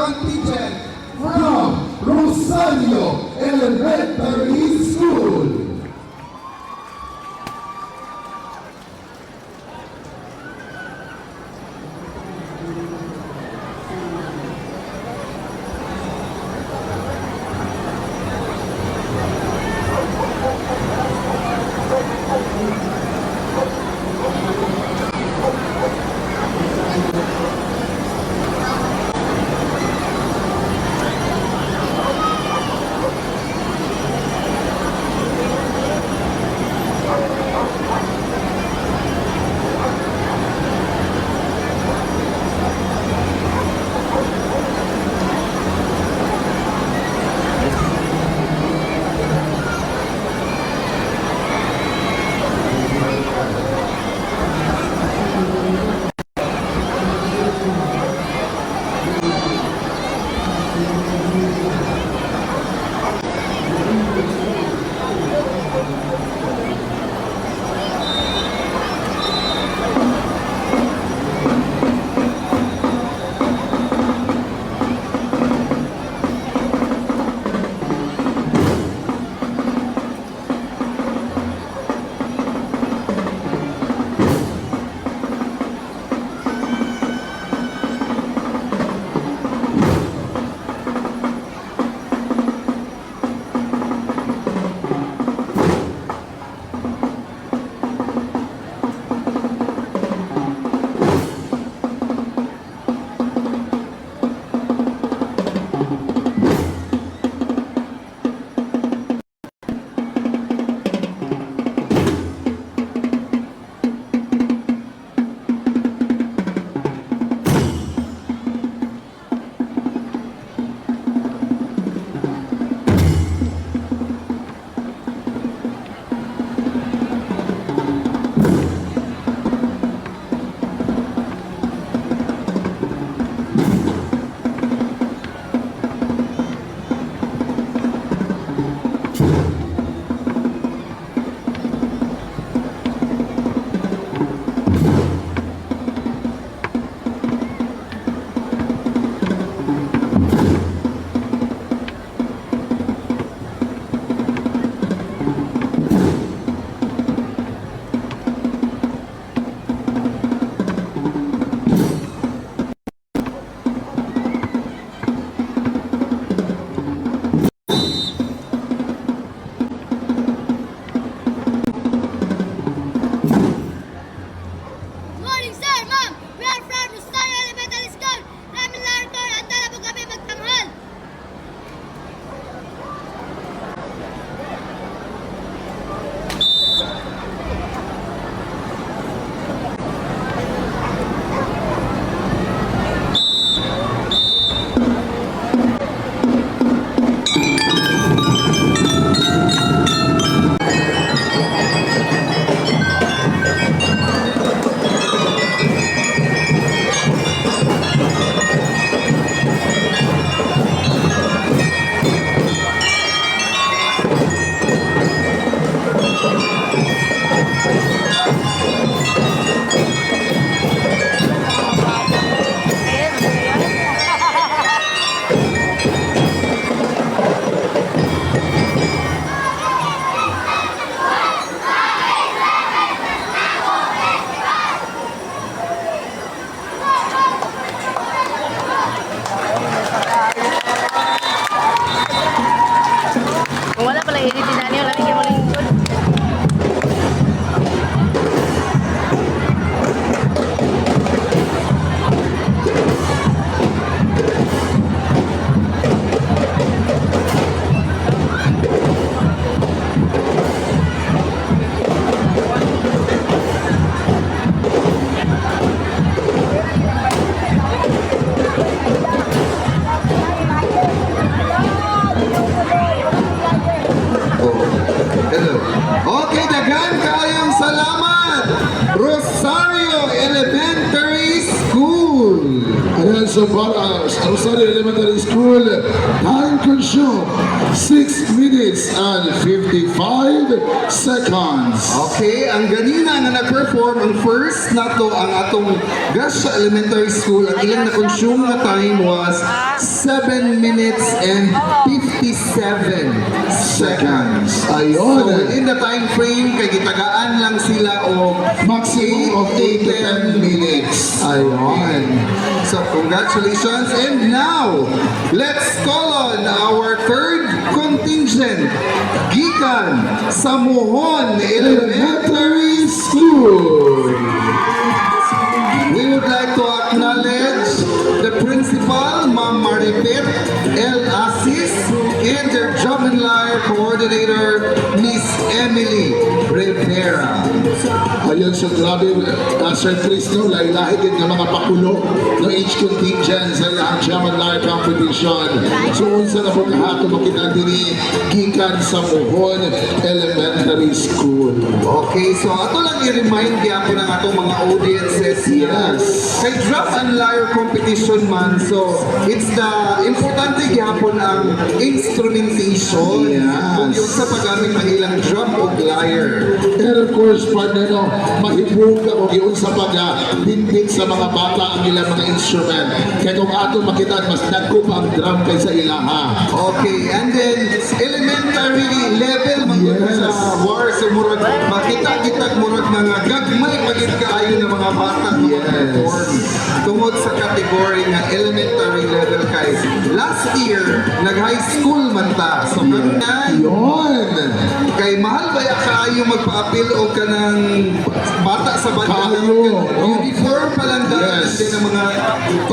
Contingent from Rosario Elementary School. Good morning, sir, ma'am. We are from Rosario Elementary School. Namin Lartor, handa na po kami magtanghal. Kung wala pala edit ni Daniel, lami kayo malingkod. Oh, hello. Okay, daghan kaayong salamat, Rosario Elementary School. Ayan, Sa Rosario Elementary School, time consumed 6 minutes and 55 seconds. Okay, ang ganina nga nag-perform ang first nato, ang atong Gracia Elementary School, ang ilang na-consume na time was 7 minutes and 57 seconds. Ayun. So within the time frame, kay gitagaan lang sila og Maximum of 8 to 10 minutes. Ayun. So congratulations, and now let's call on our third contingent, gikan sa Mohon Elementary Elementary School. We would like to acknowledge the principal, Ma'am Maripet L. Asis, and their drum and lyre coordinator, Miss Emily Rivera. Ayun, so grabe, Sir Chris, no, lahi-lahi din ng mga pakulo no each contingent sa ilang drum and lyre competition. So, unsa na po kahato makita diri gikan sa Mohon Elementary School. Okay, so ato lang i-remind gyapon ang atong mga audiences. Yes. Kay drum and lyre competition man, so it's the importante gyapon ang instrumentation. Yes. Kung yung sa paggamit ng ilang drum o lyre. And of course, partner, no, mahibog ka kung giunsa pag bitbit sa mga bata ang ilang mga instrument. Kaya kung ato makita, mas dagko pa ang drum kaysa ilaha. Okay, and then elementary level man gud sa war, so murag makita kita murag mga gagmay pagid kaayo ng mga bata nga mag-perform tungod sa category nga elementary level kay last year nag high school man ta, so karon Yun! kay mahal ba ya kaayo magpa-appeal og kanang bata sa banda? Kaayo, oh. Uniform pa lang dahil din ang mga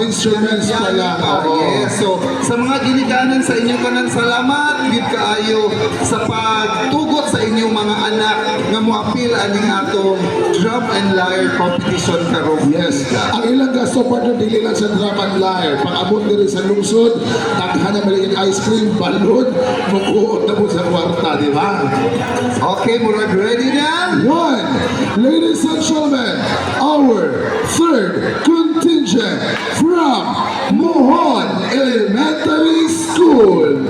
Instruments pa lang, oo. Yes. So, sa mga ginikanan sa inyong kanan, salamat gid kaayo sa pagtugot sa inyong mga anak nga moapil aning atong drum and lyre competition karong. Yes. Ang ilang gasto, partner, dili lang sa drum and lyre. Pag-abot diri sa lungsod, daghan na maligid ice cream, balon, mukuot na po sa kwarta, di ba? Okay, murag ready na? One, ladies and gentlemen, our third contingent from Mohon Elementary School.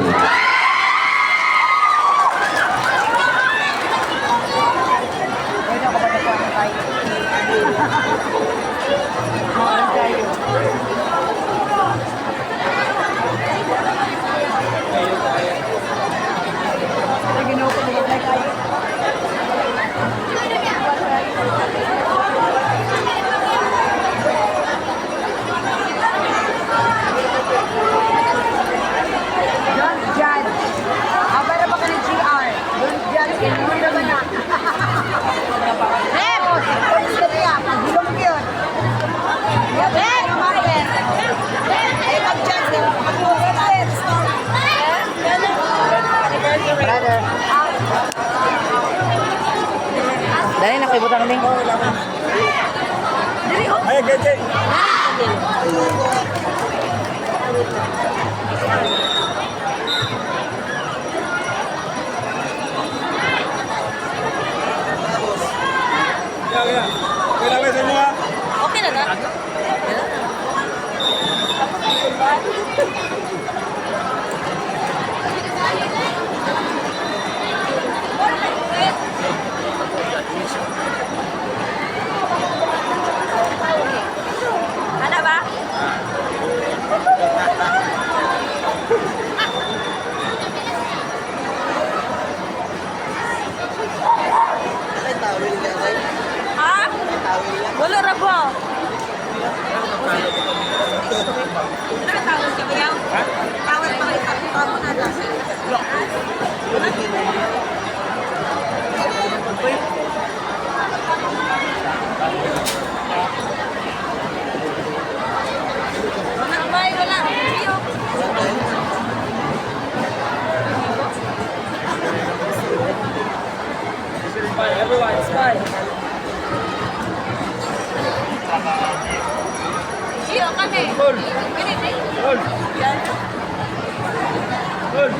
Don't judge. Ah, para ba ka ng GR? Don't judge. Hindi ba na? Rep! Pag niya, paghilom yun. Rep! Ay, mag-judge. Mag-judge. Brother. Dali na kay butang ding. Ay, gete. Kaya, kaya. Kaya sa inyo ha. Okay na na. Ano ba? Ha? Wala ra ba? Nakatawag ka ba yaw? Tawag pa kayo, tawag na lang. Wala, may wala. Iyo. Everyone, smile. Iyo kami. Pwede, pwede. Hold. Hold.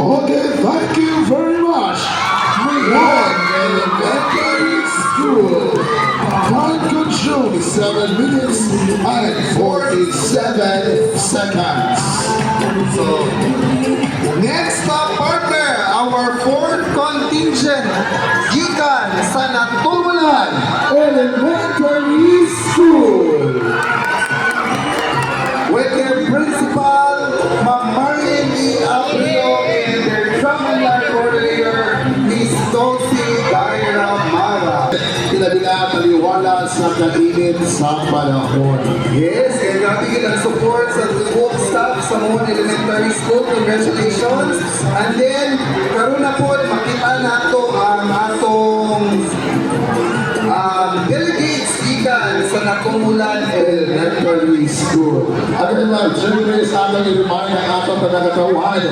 Okay, thank you very much. Muhon Elementary School. Time consumed 7 minutes and 47 seconds. So, next up, partner, our fourth contingent, gikan sa Natumulan. Elementary School. With their principal, Ma'am Marian E. Aprio, and their drum and lyre coordinator, Miss Dulcie Daira Mara. Ilabi na taliwala sa kainit sa panahon. Yes, and grabe yun ang support sa buong staff sa Muhon Elementary School. Congratulations! And then, karon na po, makita nato ang atong delegates gikan sa Natumulan Elementary School. Ano naman, siyempre sa atong i-remind ang atong panagakauhan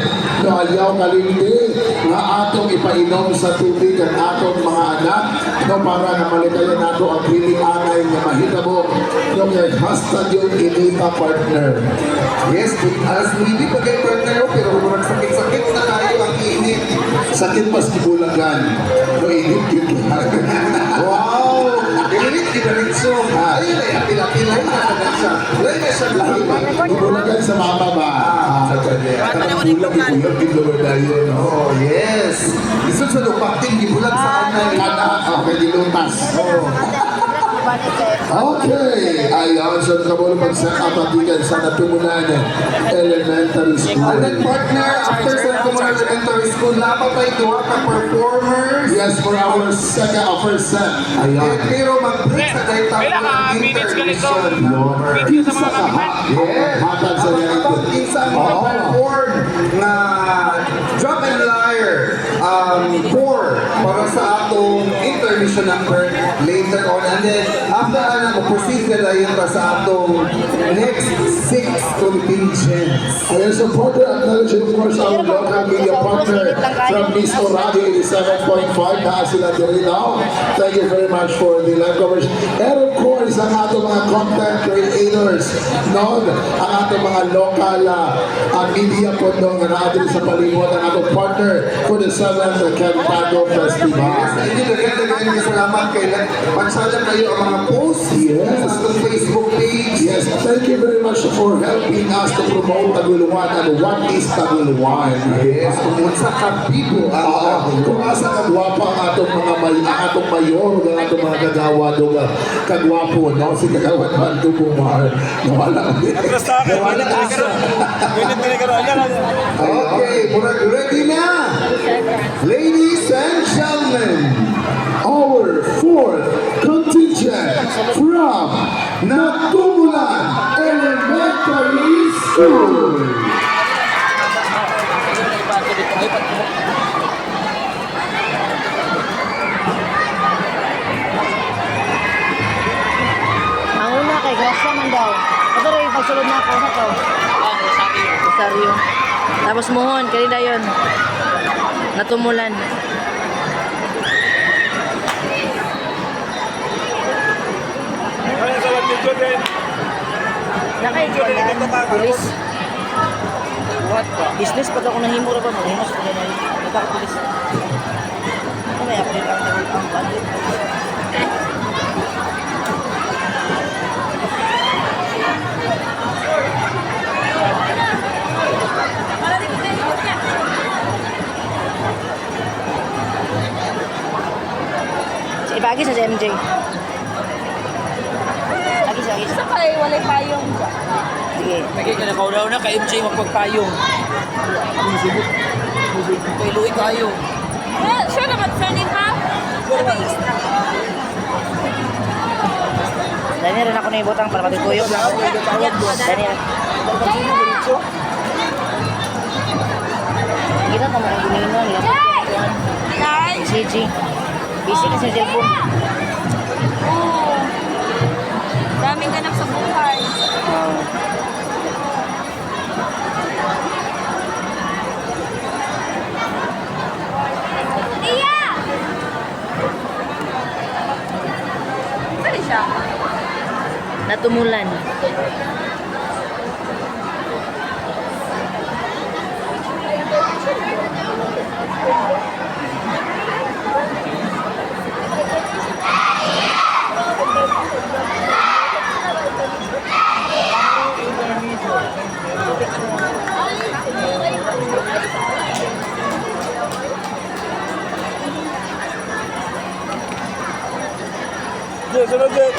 no ayaw kalindi nga atong ipainom sa tubig ang atong mga anak no para nga malikayan nato ang dili angay nga mahitabo no nga #YungInita partner. Yes, alas 9 pa kay partner, oh, pero murag sakit-sakit na tayo ang init. Sakit mas kibulagan no init yun. Wow! Init ginaritso. Ayun ay apil-apil ay na siya. Lain na siya Lahi ba? Kibulagan sa mama ba? Ah, Kanang bulag, ibulag, gibulag tayo, no? Oh, yes. Lisod sa lupakting gibulag sa anay. Kana, okay, gilutas. Okay, ayun. So, kabalo mag-set up at gikan sa Natumulan Elementary School. And then partner, after sa Natumulan Elementary School, dapat ay duha ka performers. Yes, for our second, first set. Ayun. Eh, pero mag-break sa dahil Pila ka minutes ganito? intermission number. Video sa Kinsa mga ka ha? Yes. Hatag sa Ang ganito. kinsa ang mga Oo. perform na drum and lyre four para sa atong intermission number later on. And then, after ana, mo-proceed na dayon ta sa atong next six contingents. Ayun, so further acknowledging, of course, our local media partner from Miss Orado 87.5 na sila diri now. Thank you very much for the live coverage. And of course, ang atong mga content creators, no? Ang atong mga local media po no, nga naa diri sa palibot, ang atong partner for the 7th Cantago Festival. Sa inyo, daghan daghan salamat kay pagsala kayo ang mga posts Yes. sa atong Facebook page. Yes, thank you very much for helping us to promote Taguluan and what is Taguluan. Yes, kung unsa ka bibo ang Oo, kung asa kagwapa ang atong mga may, ang atong mayor ug ang atong mga kagawa do kagwapo no si kagawa man Bumar nawala Atras sa akin. Nawala Minute siya. Minute na karon. Okay, murag ready na. Ladies and gentlemen, Our fourth contingent from Natumulan Elementary School. Ang una kay Gracia man daw. Ito rin, pagsulod na ako sa to. Rosario. Tapos muhon, kanina yon. Natumulan. Ano sa video din? Nakay pulis. Business pag ako nahimo ra ba maghimo sa kanila. Nagka pulis. Ano may update ang budget? Ibagi sa MJ. Agi sa agi. Sa kay walay payong. Sige. Kaya ka nakaulaw na kay MJ magpagpayong. Kay Louie kayo. Well, sure naman sir din ha. Ano extra? Dani rin ako na ibutang para matutuyok lang ako. Dani rin. Kita ko mga ginino nila. Guys! CG. Busy kasi sa cellphone. Oo. Daming ganap sa buhay. Oh. Iya! Saan siya? Natumulan. Jay, sunod, Jay.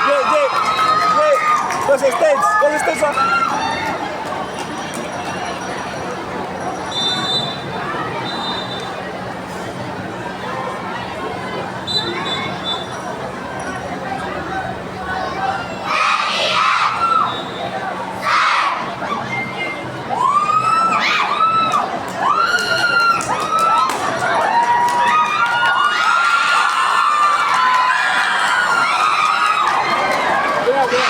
Jay, Jay. Jay. Go sa stage. Go sa stage, ah. Jay, Jay.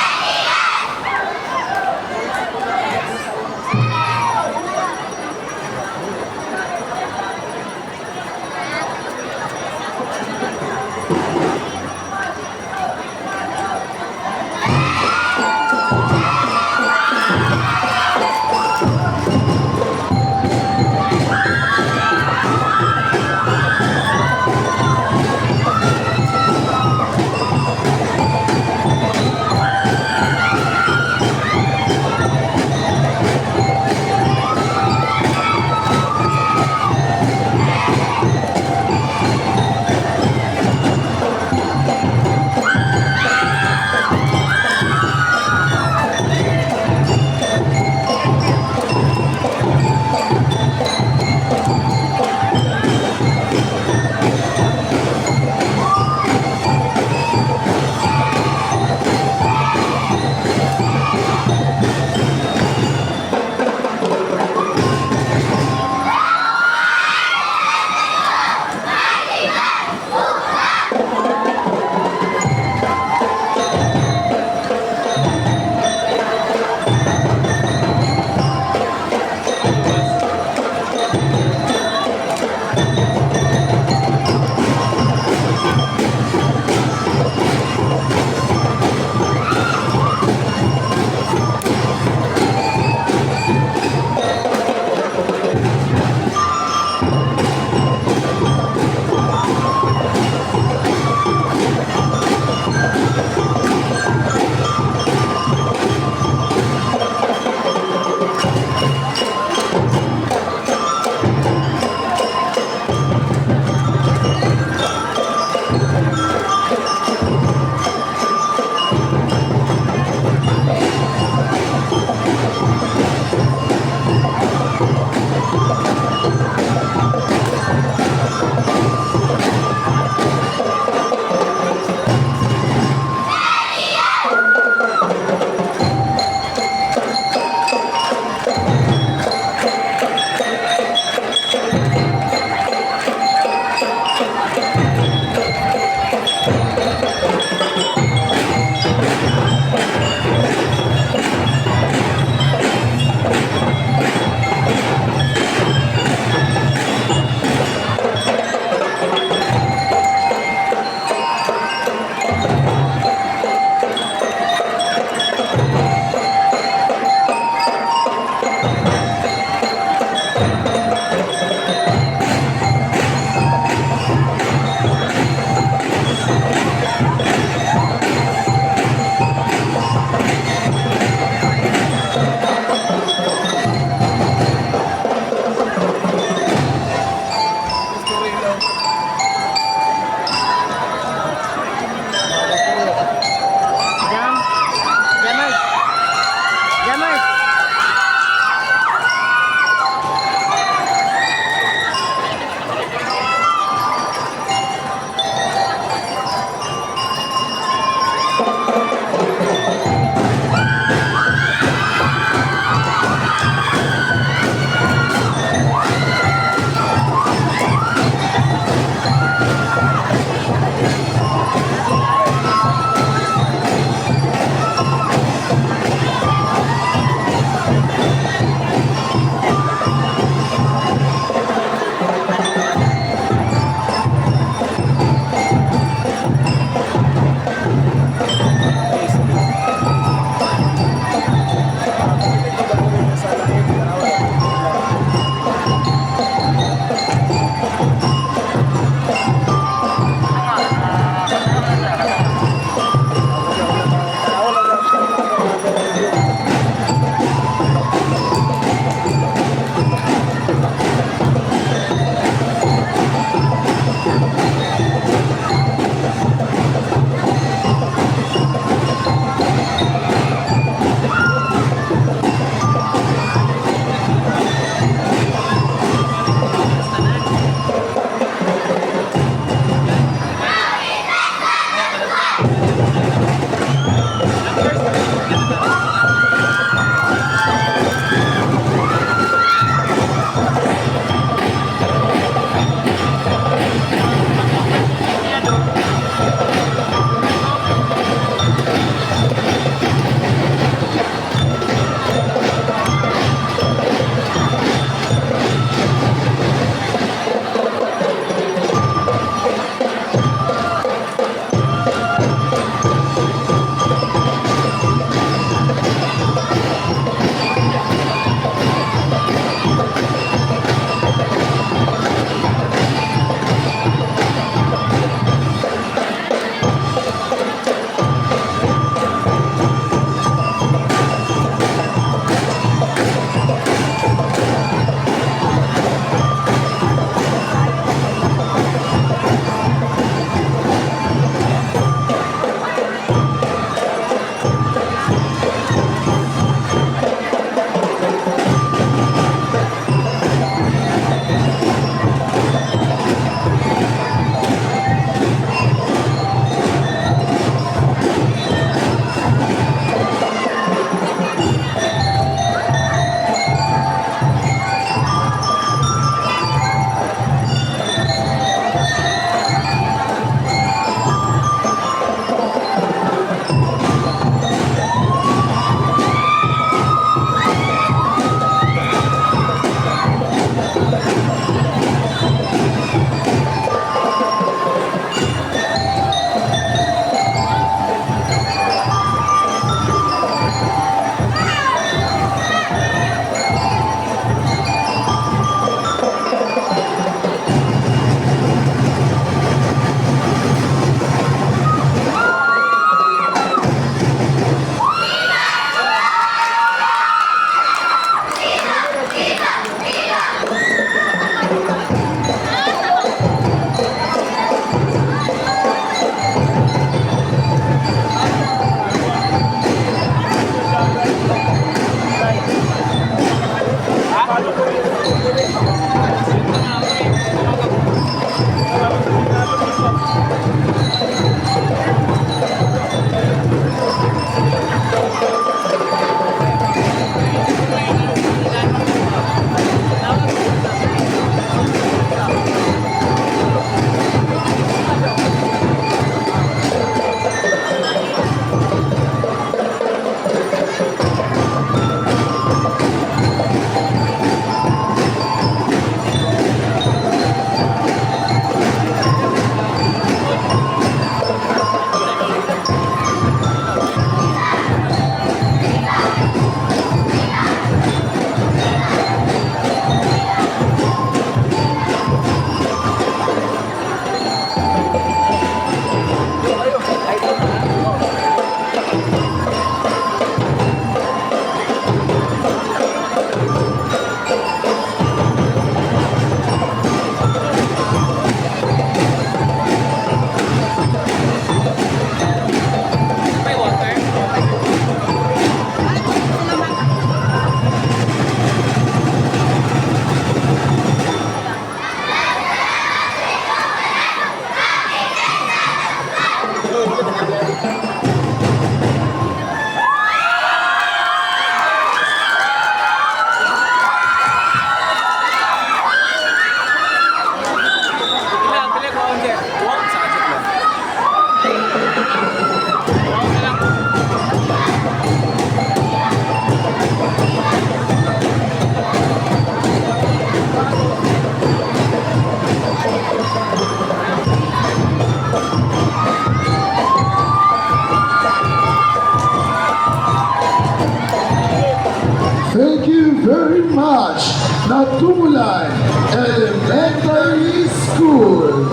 Natumulan Elementary School.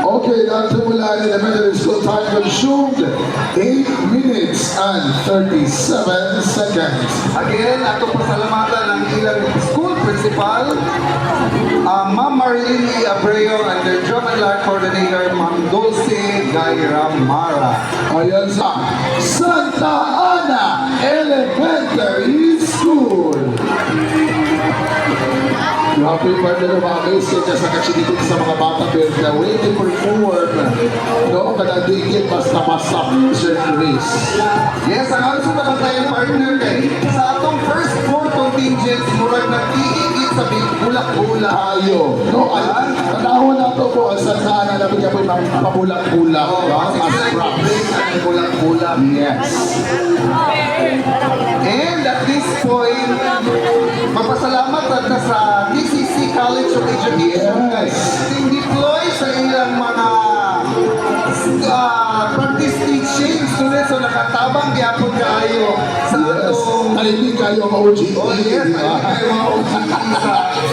Okay, Natumulan Elementary School, time consumed 8 minutes and 37 seconds. Again, ato pasalamatan ang ilang school principal, Ma'am Marilyn E. Abreu, and their drum and lyre coordinator, Ma'am Dulce Gairamara. Ayan sa Santa Ana Elementary School. Grabe, partner, mga guys, kaya sa kachinitin sa mga bata, pero the way they perform, no, kanadikit, basta-basta, Sir Chris. Yes, ang ato sa tabantayan partner kay sa atong first four contingents, murag nag-iigit sa big bulak-bulak. Tayo, no, ay, tanawon na to po, ang Santa Ana, labi ka po yung pabulak-bulak, Oh, no, kasi as sila yung props. break ang bulak-bulak. Yes. And at this point, magpasalamat ta sa TCC College of Education. Yes. Deploy sa ilang mga practice teaching students, so nakatabang gyapon kaayo sa Yes. atong. Tahimik kayo ang OGE, Oh yes, di ba? ay mga OGE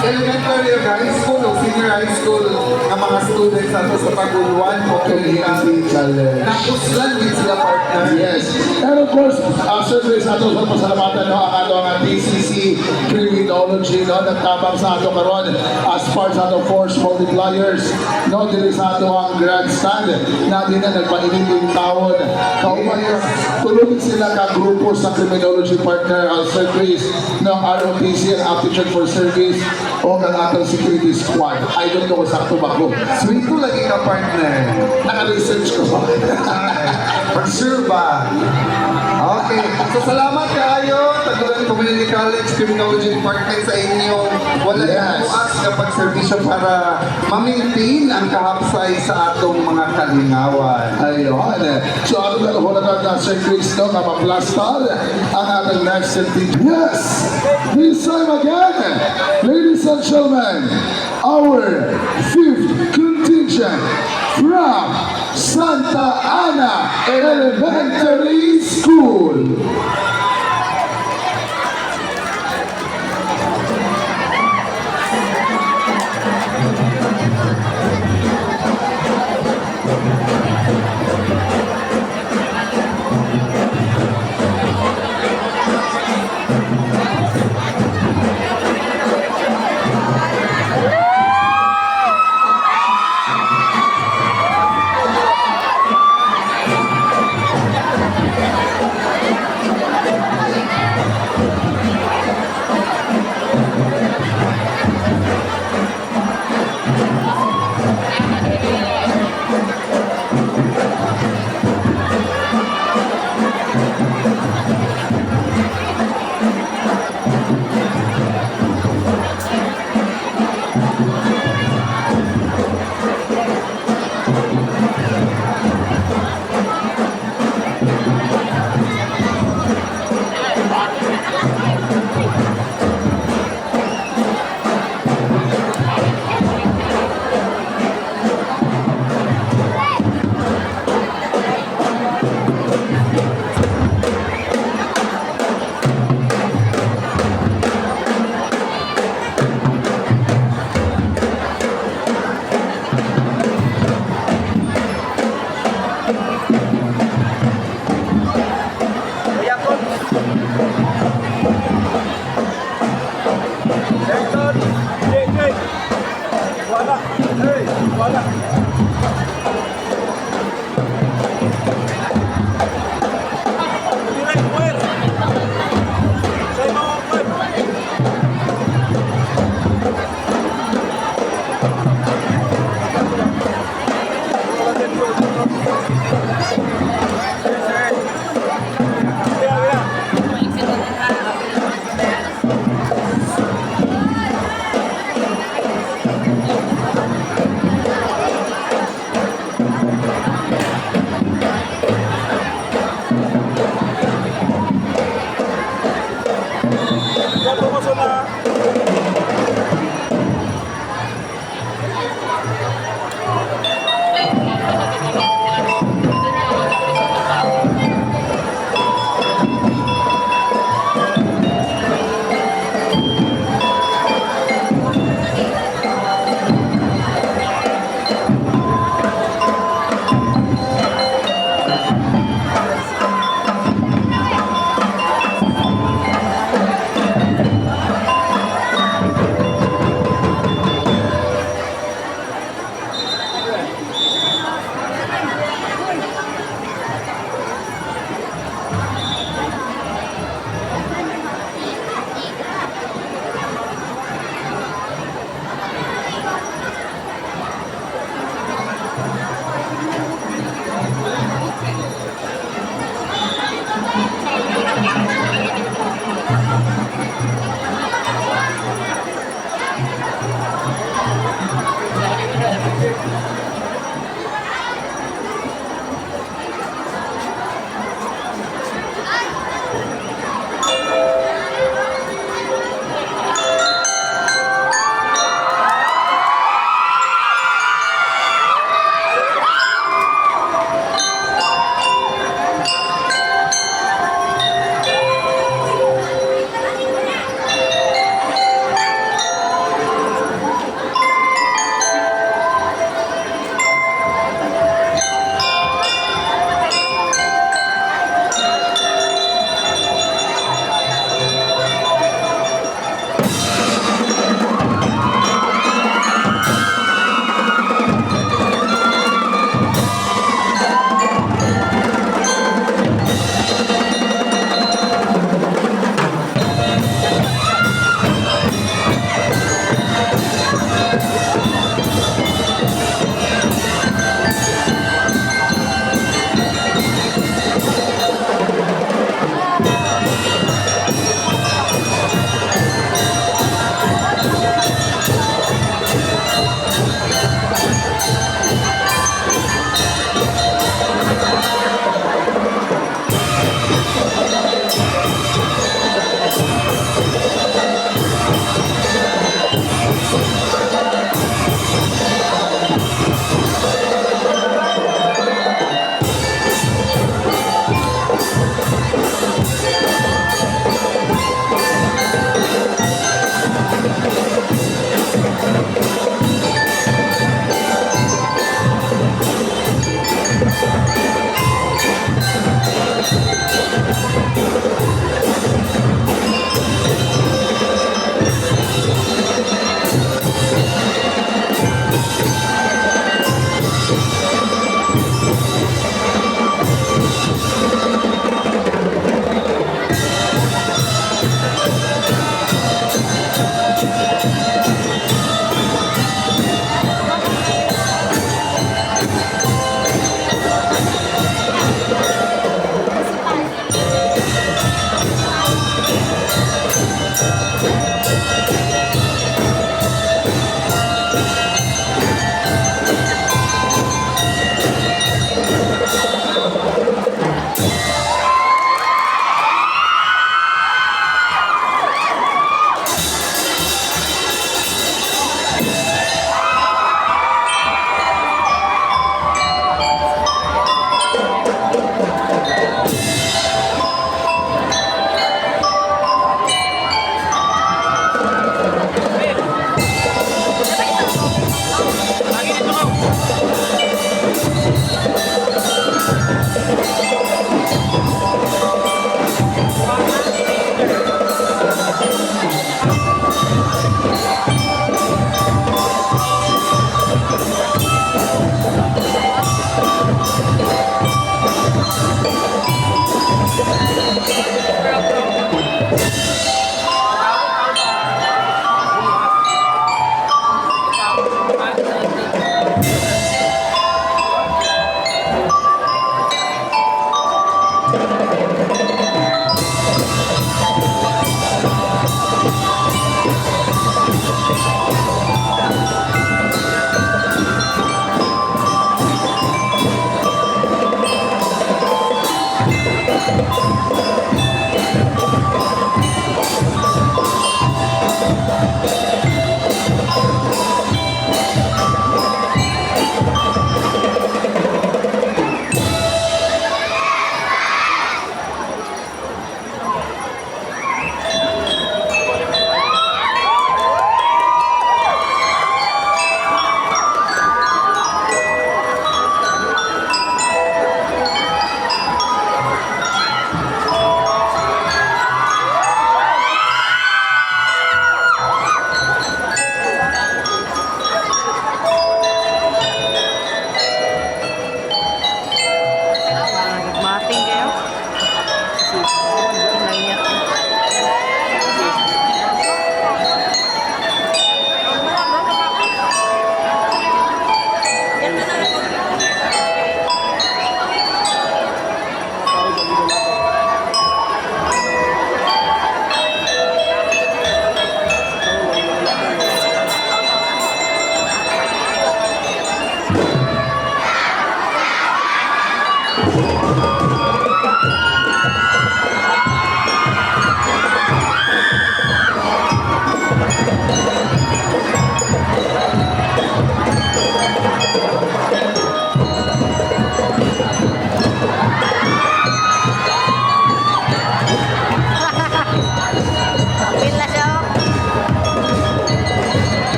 sa elementary or high school o senior high school ng mga students ato sa Taguluan Community College. Nakuslan din sila, partner. Yes. And of course, Sir Chris, ato sa pasalamatan, no, ang ato ang TCC Criminology, no, nagtabang sa ato karon as part sa ato force multipliers, no, diri sa ato ang grandstand na din na nagpainit yung tawon. Kauban, tulungin sila ka grupo sa criminology, partner, Sir Chris, ng ROTC, ang Aptitude for Service o ang atong security squad. I don't know kung sakto ba ko. Swito lagi ka, partner. Naka-research ko ba? Sure ba? Okay. So salamat kaayo Taguluan Community College Criminology Department sa inyong wala buas nga pagserbisyo para ma-maintain ang kahapsay sa atong mga kalingawan. Ayun. So, ano na lang na Sir Chris, no? Kapaplastar ang ating next city. Yes! This time again, ladies and gentlemen, our fifth contingent from Santa Ana Elementary School.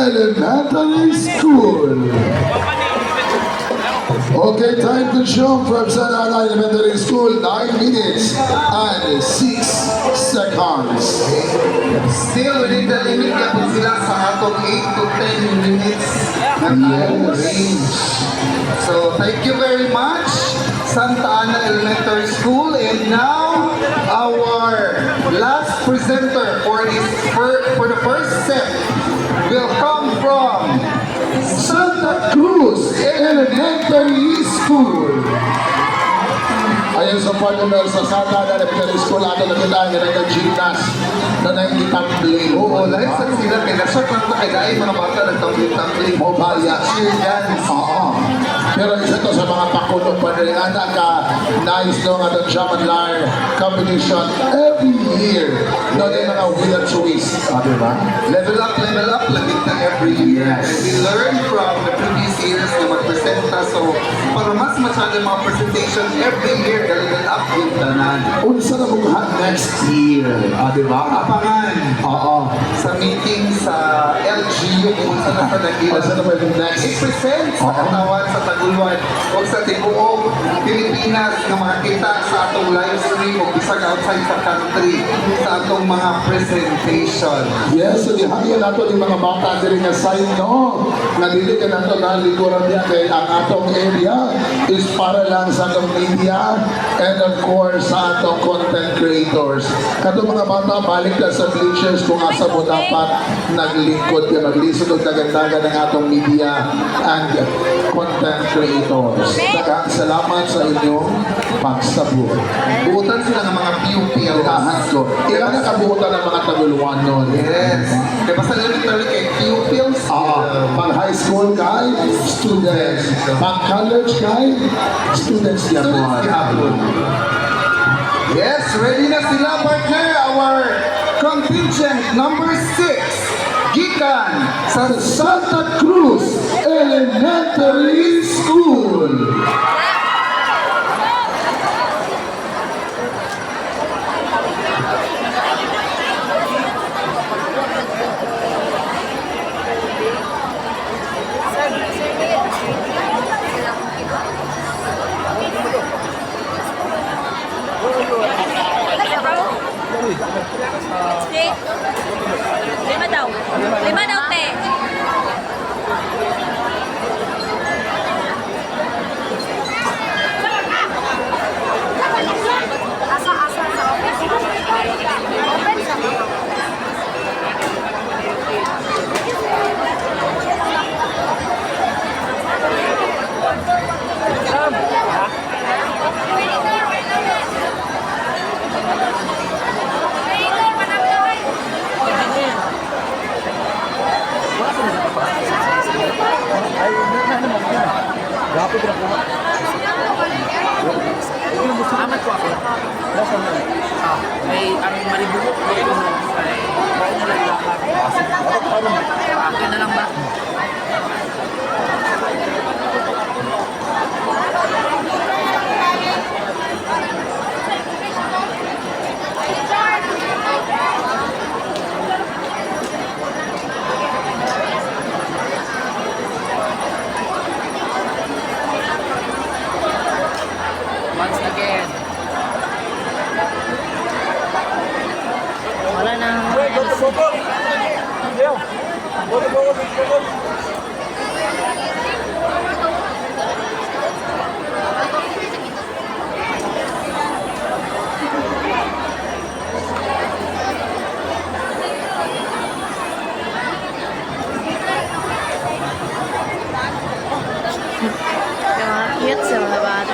Elementary School. Okay, time consumed from Santa Ana Elementary School, 9 minutes and 6 seconds. Still within the limit yapon sila sa atong 8 to 10 minutes na time range. So, thank you very much, Santa Ana Elementary School. And now, our last presenter for the first set will come from Santa Cruz Elementary School. Ayon sa partner sa Santa Ana Elementary School, ato nakita ang nag-gymnast na nangitumbling. Oo, lahi sa sila kay nasa kwenta kay dahil mga bata nagtumbling-tumbling. Mo baya. Cheer dance. Oo. Pero isa to sa mga pakulong pa rin. Ana ka nice no nga itong Jam and Lar competition every year. No, yung mga wheel and twist. Ah, di ba? Level up, lagi na every year. Yes. And we learn from the previous years na magpresenta. So, para mas masyado yung mga presentation every year, level up yung tanan. Unsa na mong next year? Ah, di ba? Abangan Oo. sa meeting sa LGU kung saan na sa Daguila. Unsa na ba yung next? I-present sa Oo. katawan sa Taguluan o sa tibuok Pilipinas nga makakita sa atong live stream o bisag outside sa country sa atong mga presentation. Yes, so gihangyo nato ni mga bata diri nga sign no. Nga dili ka nato nalikuran niya kay ang atong area is para lang sa atong media and of course sa atong content creators. Katong mga bata balik na sa bleachers kung asa mo dapat naglingkod ka maglisod og dagandagan ng atong media and content creators. Daghang salamat sa inyong pagsabot. Buutan sila ng mga pupils. Ilahan ko. Ilan na kabuutan ng mga taguluan nun? Yes. Diba sa elementary kay pupils? Oo. Pag high school kay students. Pag college kay students Students yapon. gihapon. Yes, ready na sila partner. Our contingent number 6, gikan sa Sa Santa Cruz Elementary School. Okay. Lima daw. Lima daw, te. Asa, asa, sa office. Open sa. Amat ko ako. Ah, may ang maribuhok ko ay mao na lang lahat. Akin na lang ba? Once again. Wala nang Go to Bogor! Leo! Go to Bogor! Bogor! Yung mga cute sa mga bata.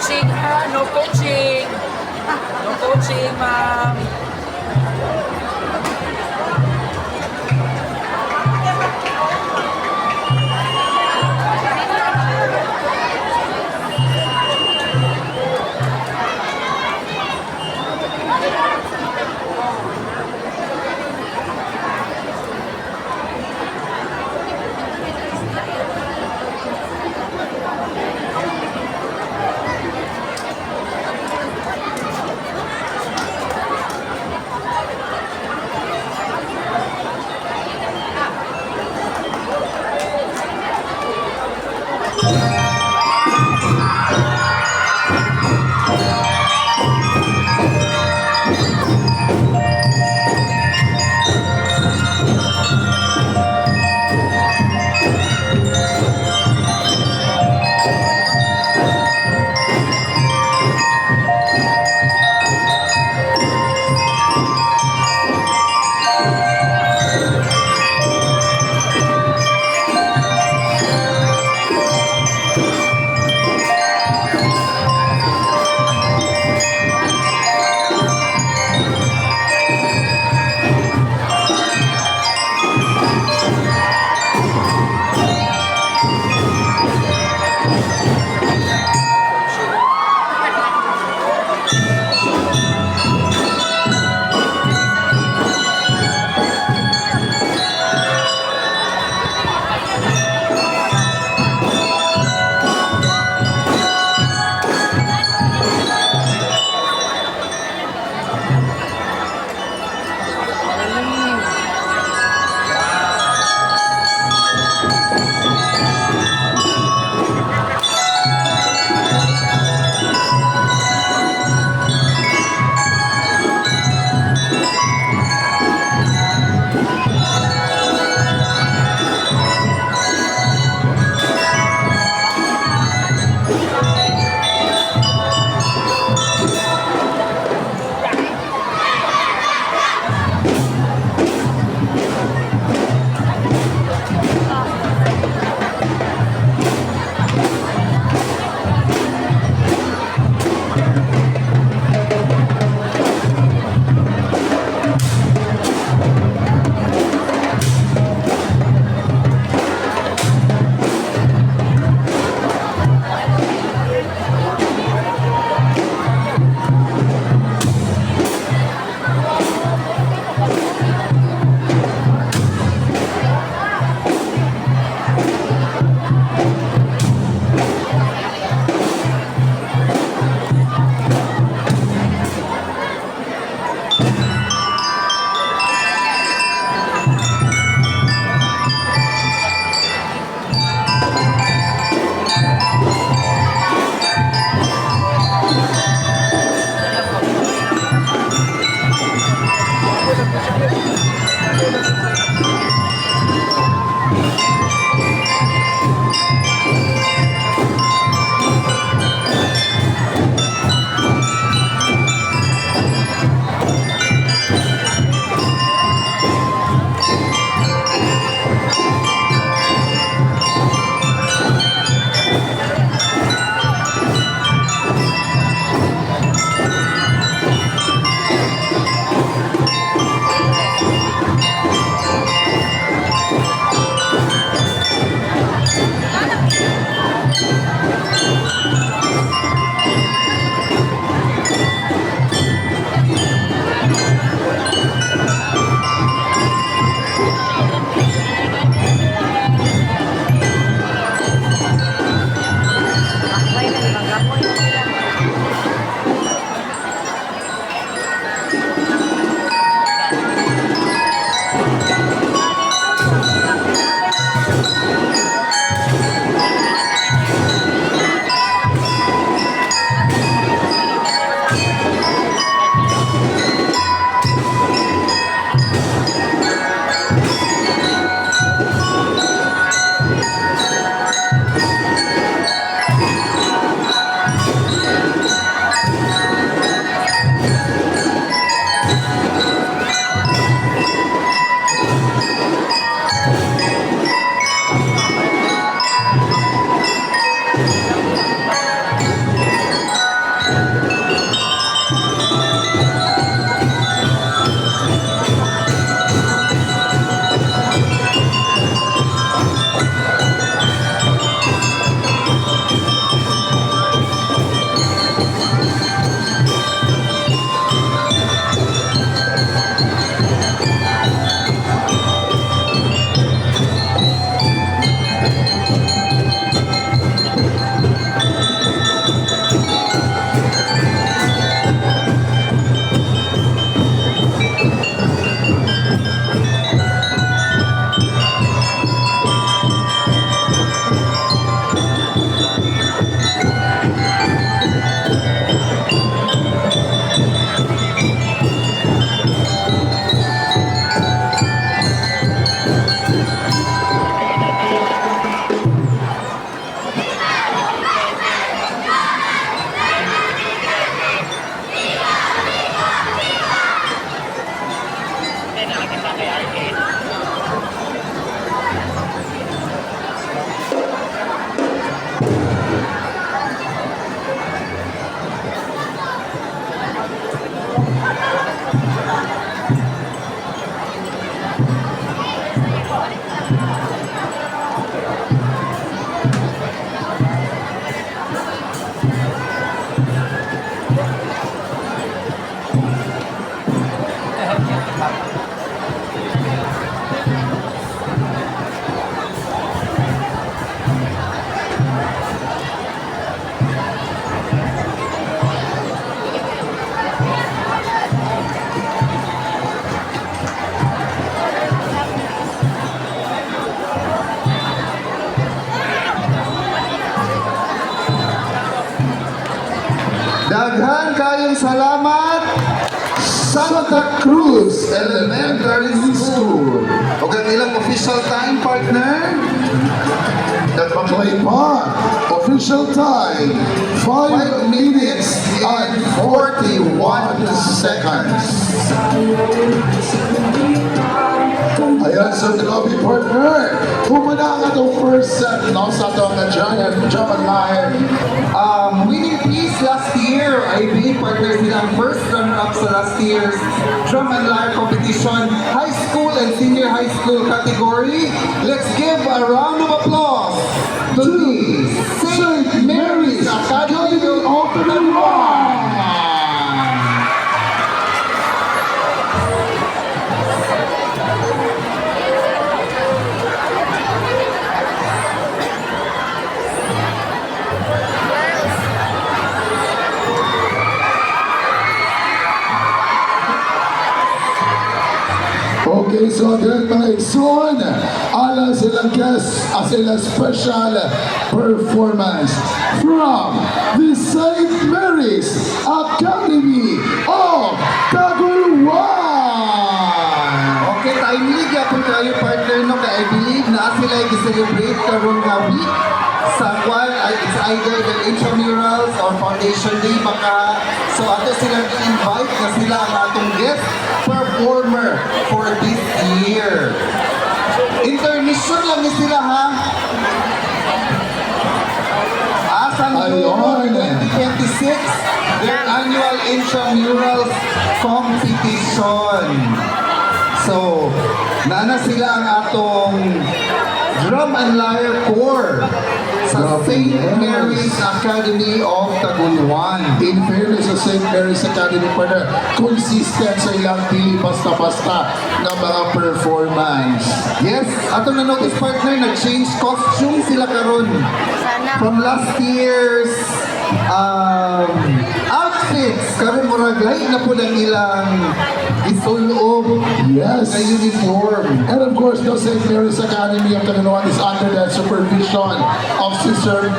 coaching ha, no coaching. No coaching, ma'am. Daghan kayong salamat, Santa Cruz Elementary School. O ang ilang official time, partner? Nagmaklay pa. Official time, 5 minutes and 41 seconds. Ayan, so grabe, partner. Humana ang atong first set, no, sa atong Giant German Lion. Winning piece last year, I believe, partner, sila ang first runner-up sa last year's Drum and Lyre competition, high school and senior high school category. Let's give a round of applause to the St. Mary's Academy of Taguluan. Okay, so again, mga igsoon, ala silang guest as ilang special performance from the St. Mary's Academy of Taguluan. Okay, timely gyapon kayo, partner, no, kay I believe na sila i-celebrate karon nga week sa kwan ay it's either the intramurals or foundation day baka, so ato silang i-invite na sila ang atong guest performer for this year. Intermission lang ni sila, ha. Asan Ayun. 2026, their annual intramurals competition. So, naana sila ang atong drum and lyre corps sa Grabe, St. yes. Mary's Academy of Taguluan. In fairness sa St. Mary's Academy, partner, consistent sa ilang dili basta-basta na mga performance. Yes, atong na-notice, partner, nag-change costume sila karon Sana. from last year's outfits. Karon murag lahi na po ang ilang isulob Yes. na uniform. And of course, the St. Mary's Academy of Taguluan is under the supervision of Sister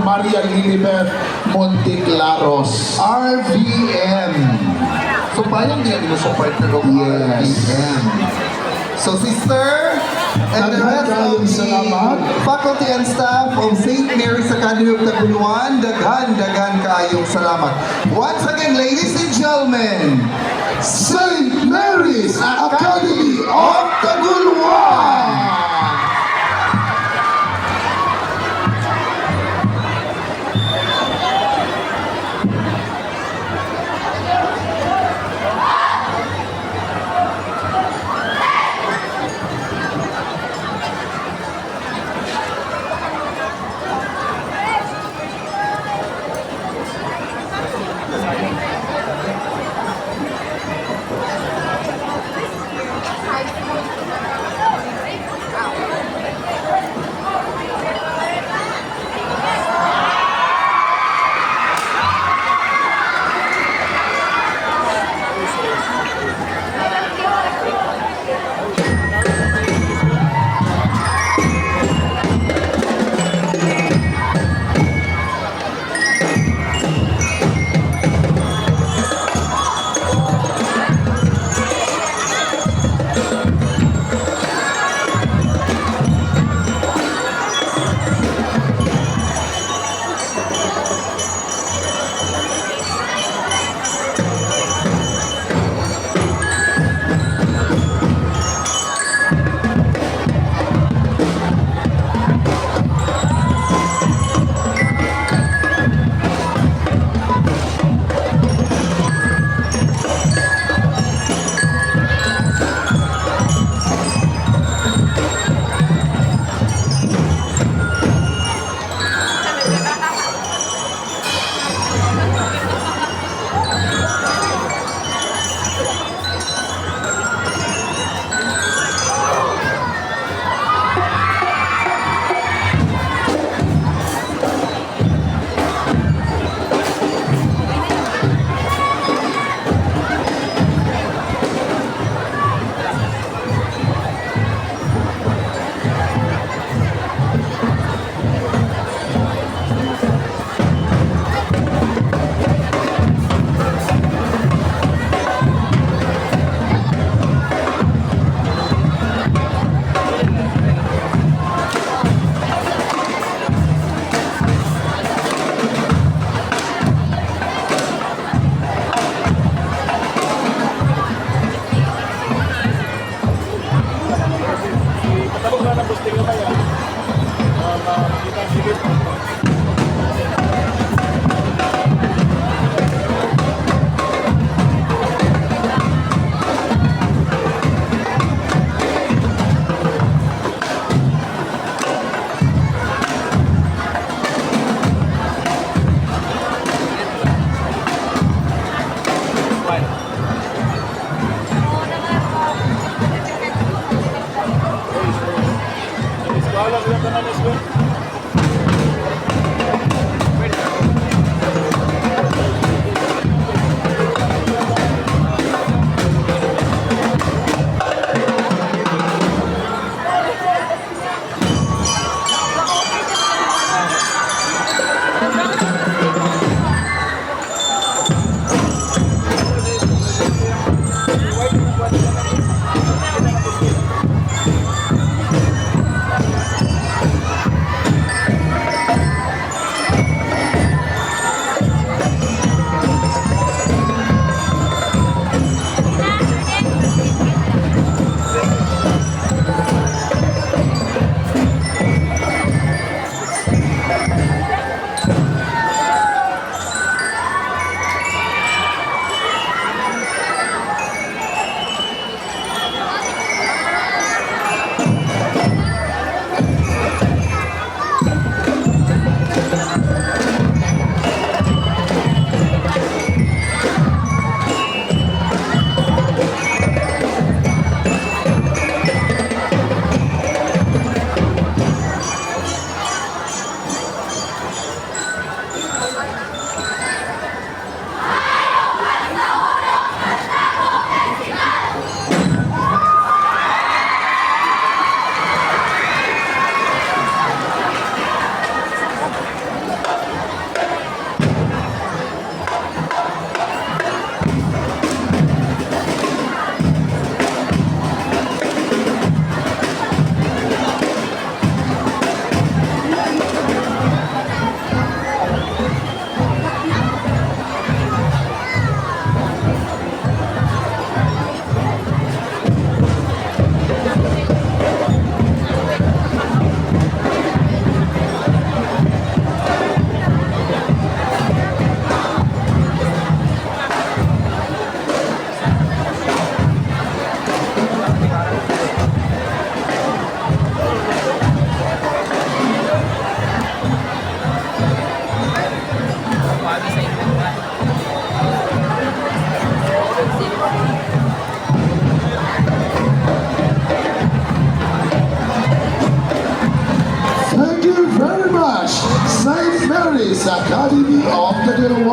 Maria Lilibeth Monteclaros. RVM. So, payong din mo sa partner of Yes. RVM. So, sister, and the rest of Daghan the salamat. faculty and staff of St. Mary's Academy of Taguluan, daghan, daghan kaayong salamat. Once again, ladies and gentlemen, St. Mary's Academy of Taguluan!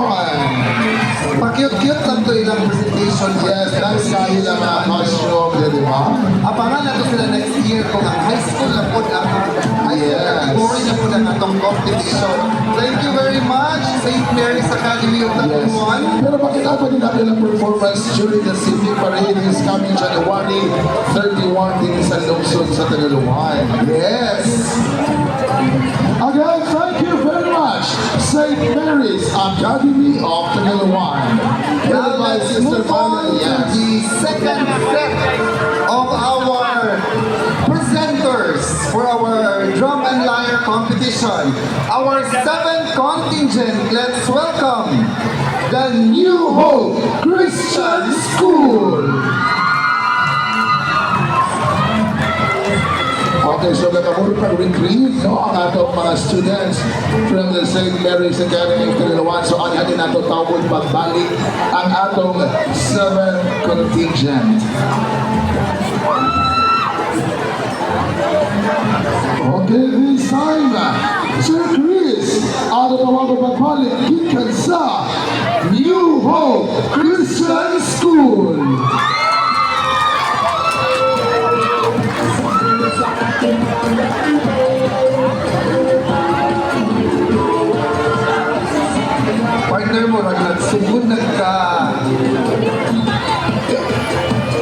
Taguluan. Pa-cute-cute lang to ilang presentation. Yes, nice kayo lang mga costume, di ba? Abangan nato sila next year kung ang high school na po ang high school category na po ang atong competition. Thank you very much, St. Mary's Academy of Taguluan. Pero makita pa din natin ang performance during the city parade this coming January 31 din sa lungsod sa Taguluan. Yes. Again, thank you very much, St. Mary's Academy of Taguluan. Now Led by let's Sister move on Violet. to Yes. the second set of our presenters for our drum and lyre competition. Our seventh contingent, let's welcome the New Hope Christian School. Okay, so nakamuro pag retrieve, no, ang atong mga students from the St. Mary's Academy of Taguluan. So, ang atin nato tawag pagbalik ang atong seven contingent. Okay, this time, Sir Chris, ato tawag pagbalik gikan sa New Hope Christian School. Partner mo, nagsugod nagka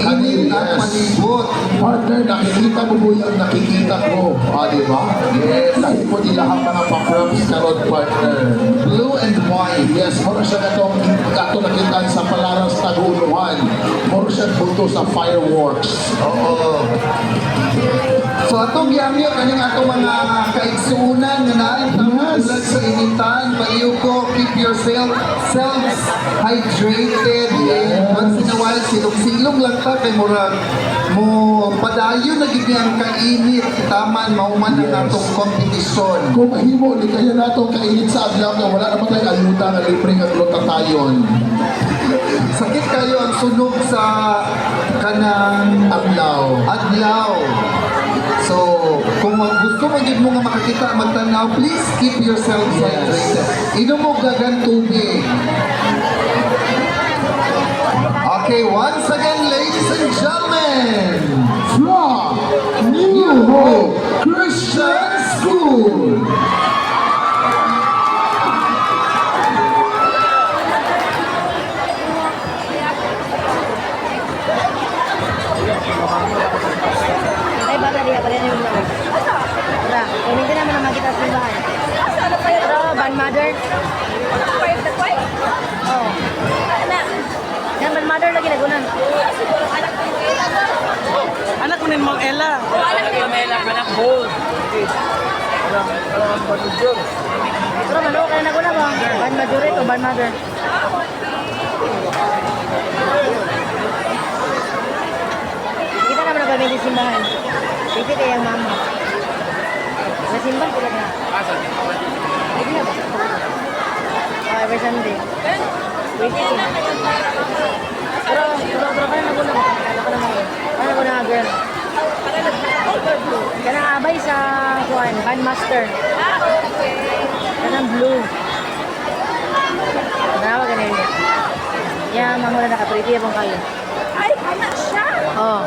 init at Yes. palibot. Partner, nakikita mo po yung nakikita ko. Ah, di ba? Yes. Dahil po nila ang mga pa-props karon, partner. Blue and white. Yes, moro siya katong kato nakita sa Palaras Taguluan. Moro siya buto sa fireworks. Oo. So atong giangyo kaning atong mga kaigsuonan nga naay Yes. tulad sa initan, baliw ko, keep yourself selves hydrated. And once in a while silong-silong lang ta kay murag mo padayon na gid ang kainit taman mauman ang atong kompetisyon. Kung mahimo, di kaya nato kainit sa adlaw nga wala naman tayong ayuda nga libre nga glutatayon. Sakit kayo ang sunog sa kanang Adlaw. Adlaw. So, kung gusto mo gid mo nga makakita magtanaw, please keep yourself hydrated. Inom mo dagan tubig. Okay, once again, ladies and gentlemen, From New Hope Christian School. Ay, bata diha pala na yung mga. Tara, kunin ka naman ang makita sa simbahan. Pero, ban mother. Oh. Yan, ban mother lagi nagunan. Anak mo ni Ma'am Ella. Anak ni Ma'am Ella, anak gold. Pero mano, kaya naguna ba? Ban majority o ban mother? Kita naman ang gamitin simbahan. Pwede kaya ang mama. Nasimbahan ko lang na. Pwede na ba? Oh, every Sunday. Pwede eh. Pero, pero, pero, kaya naguna ba? Ano ka naman eh? Kaya naguna nga girl. Kanang abay sa kuan, bandmaster. Kanang blue. Tanawa ganin niya. Ya, mamula naka-pretty abang kayo. Ay, anak siya! Oh.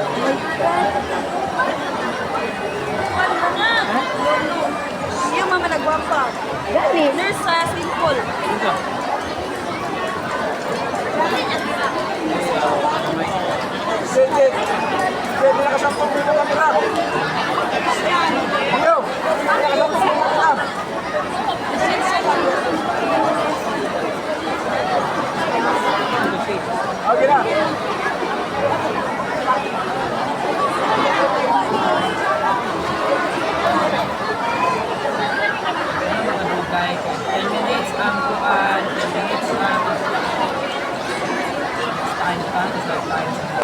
Ano na? Ha? Yung mama nagwapa. Gani. Nurse sa simple. Sige. Sige, nakasampung libo kami lang. Yo, nakasampung libo kami lang. Okay na. Dugay. 10 minutes ang kuan, 10 minutes ang time pa, tapos time sa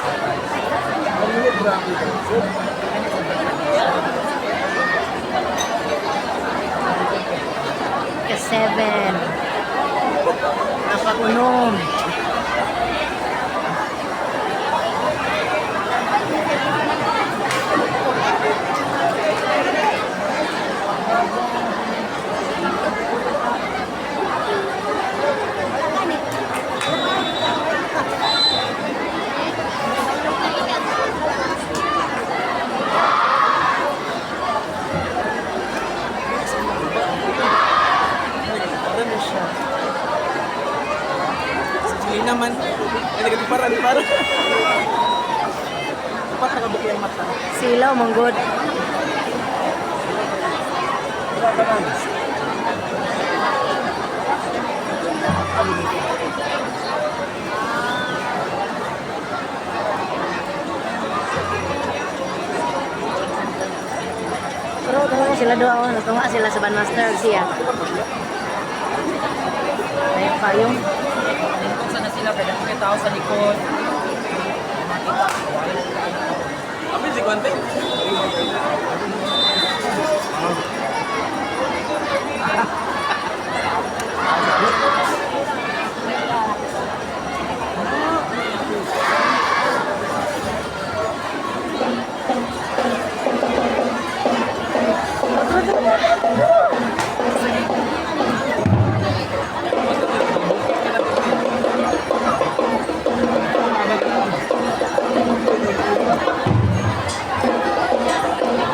Ka 7. Nakakunom. Di naman. Ay, nagkatipara, para. Dapat nakabuki ang mata. Silaw, manggod. Pero tungo sila doon ako, natunga sila sa bandmaster siya. Ay, payong. Sana sila, kaya may tao sa likod. Apil si Kwante.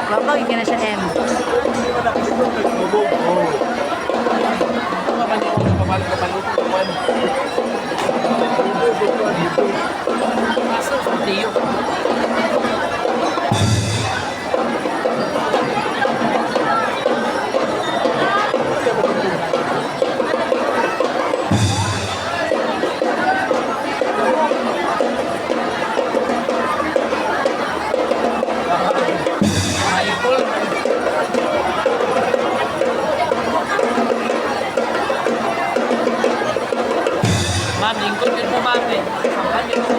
Wapag, na siya M. Tiyo. Ma'am, lingkod yun po ma'am eh. Sampan yun po.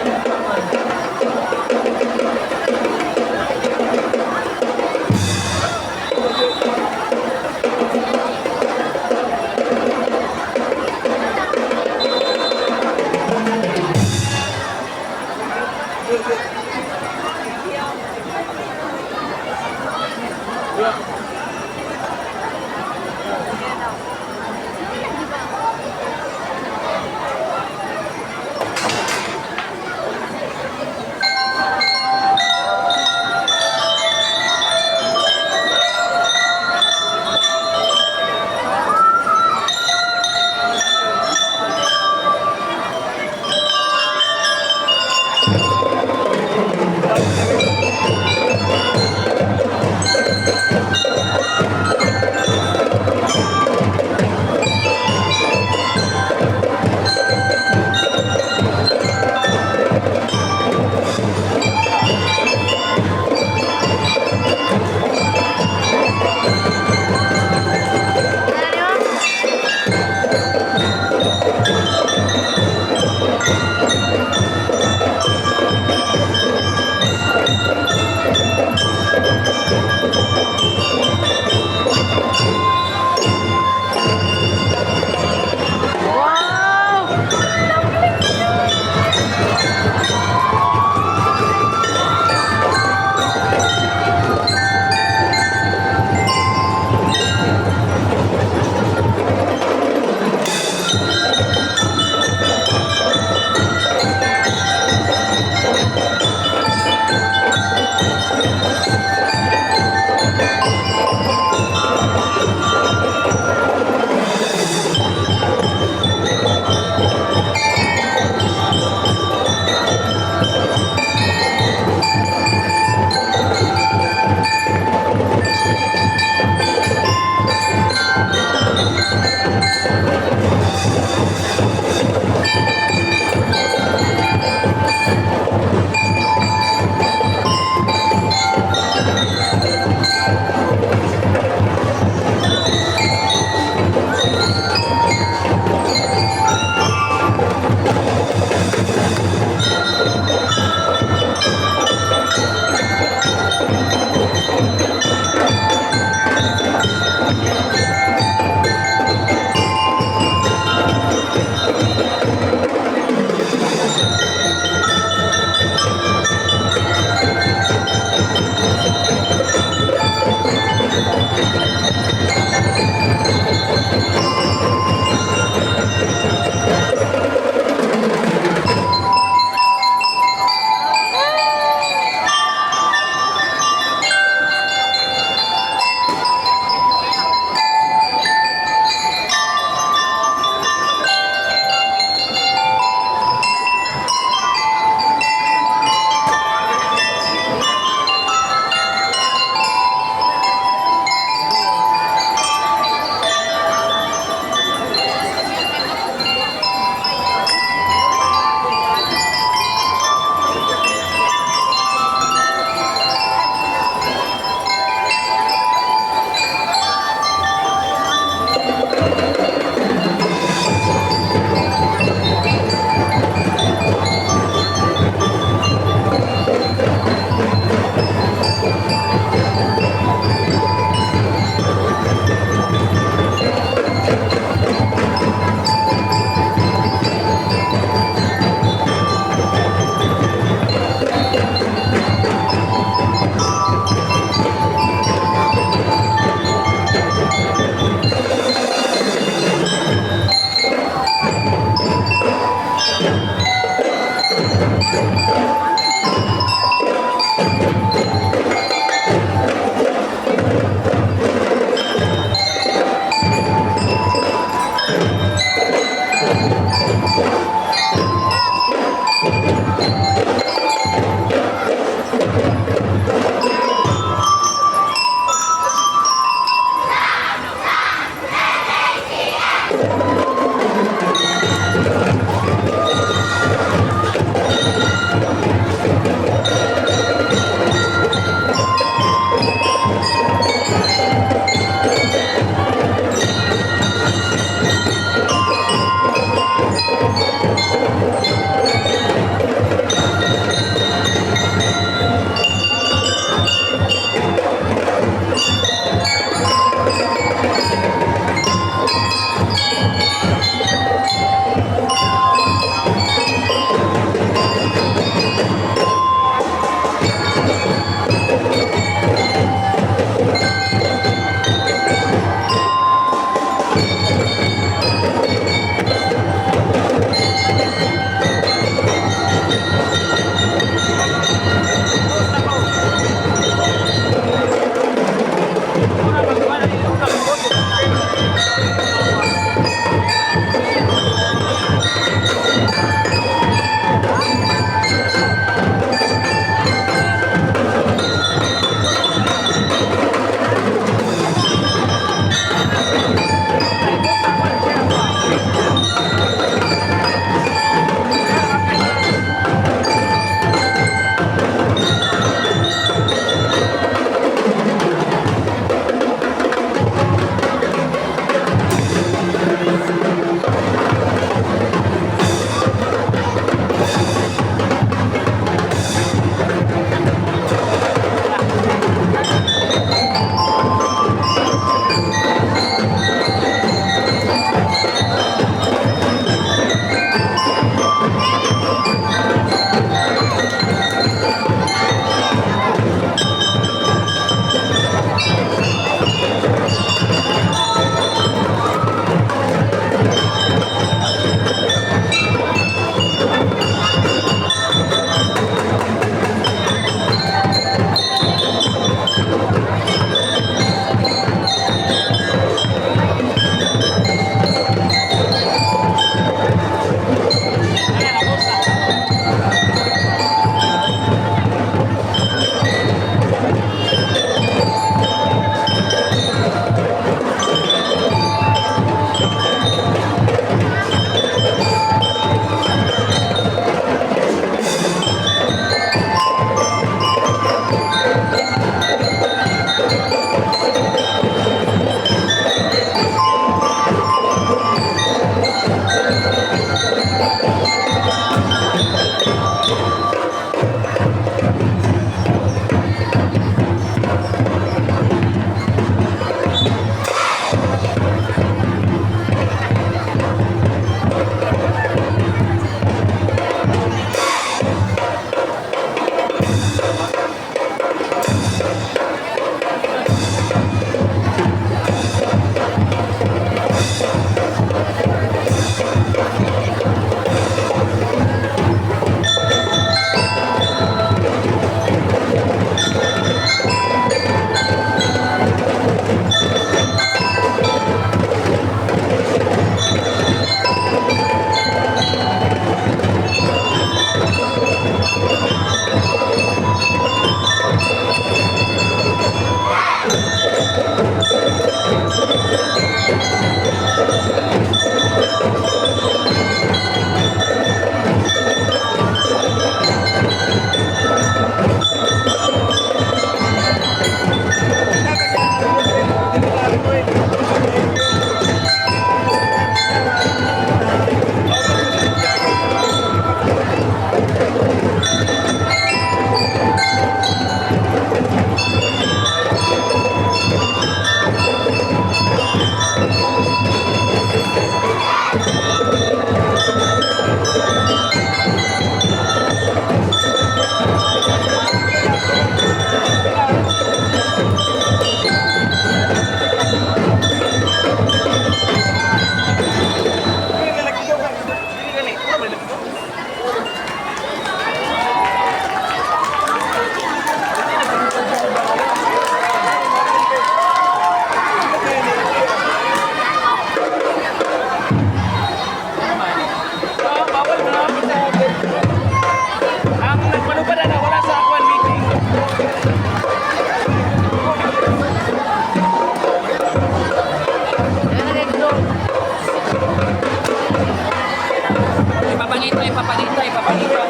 Ipapakita, ipapakita, ipapakita.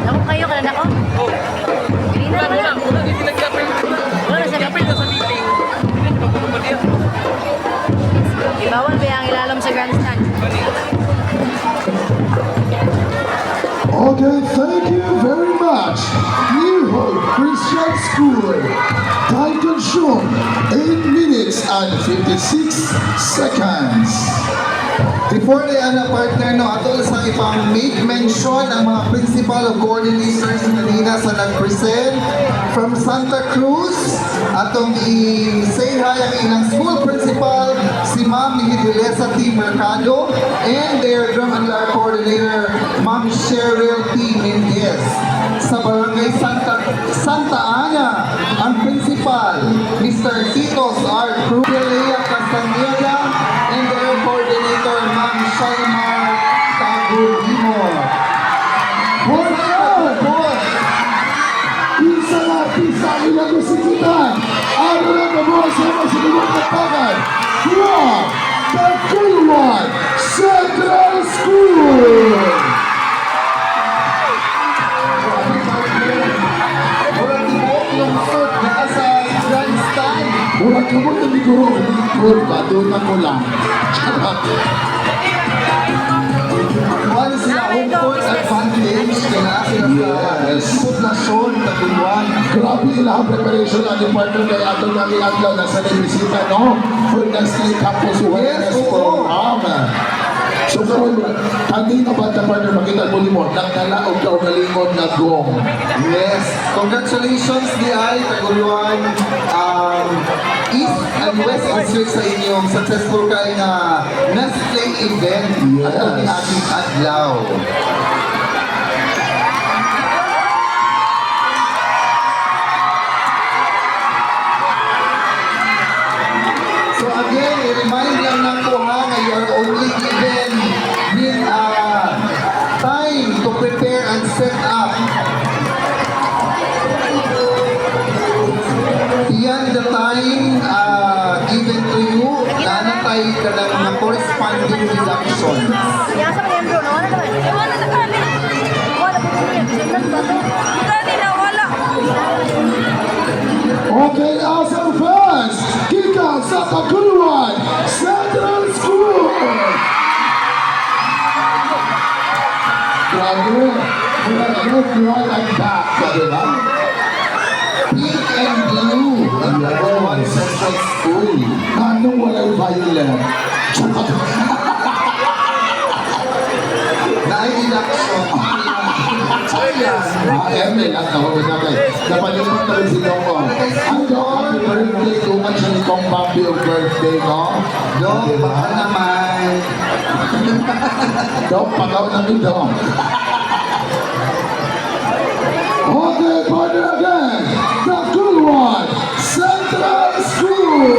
Ako kayo, kanan ako. Okay, thank you very much. New Hope Christian School. Time consumed, 8 minutes and 56 seconds. Before the ana, partner, no, ato sa ipang make mention ang mga principal of coordinators kanina sa nag-present from Santa Cruz. Atong i-say hi ang ilang school principal, si Ma'am Hidilesa T. Mercado, and their drum and lyre coordinator, Ma'am Cheryl T. Mendez. Sa Barangay Santa Santa Ana, ang principal, Mr. Titos R. Cruz, Lea Castañeda, and their coordinator, Ma'am Shaimar Tagulimo. Partner! Pisa na, pisa, ilang sikitan. Ano na kabuha sa mga sinubok na pagan? From Taguluan Central School! Murag tibuok lungsod naa sa grandstand. Murag ka mo na siguro lingkod ba? Doon na ko lang. Charot. Wala sila home court advantage kaya naa sila sa poblasyon Taguluan. Grabe ilang preparation ang partner kay atong nami adlaw na sa bisita, no? For Nestle Campus Wellness Yes, oo. Program. So karon kanina ba ta, partner, makita mo nimo nagdala og kaugalingon nga gong. Yes, congratulations diay Taguluan East and West District sa inyong successful kay nga Nestle event at ang ating adlaw. So again, i-remind lang nako ha nga you are only given with time to prepare and set up. Beyond the time given to you, nanatay ka ng mga corresponding deductions. Yang sa man bro, wala naman. Wala na kami. Wala po niya. Sindan ba to? Gani na wala. Okay, as our first, gikan sa Taguluan Central School. Grabe, mura red, white, and black, sabi ba? Pink and blue ang Taguluan Central School. Anong walay violet? Charot. Naay deduction. Ah, Emil, ang nahulog na kay. Napalimutan na rin si Dong. Ang Dong, happy birthday. Tuman siya ni Kong Bambi ang birthday, no? Dong, Diba? baka naman. Dong, pagaw namin, Dong. Okay, partner again. The good one, Central School.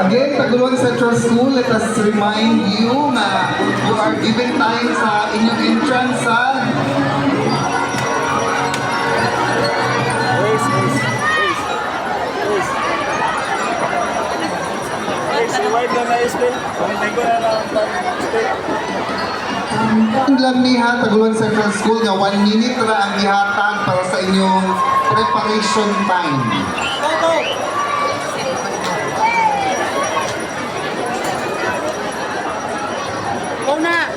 Again, Tagoloan Central School, let us remind you nga you are given time sa inyong entrance sa Ace, ace, ace, ace. Ace, rewind lang na ace, Ben. Pamintay ko na lang ang spell. Lang niha Tagoloan Central School nga 1 minute ra ang gihatag para sa inyong preparation time. Go na!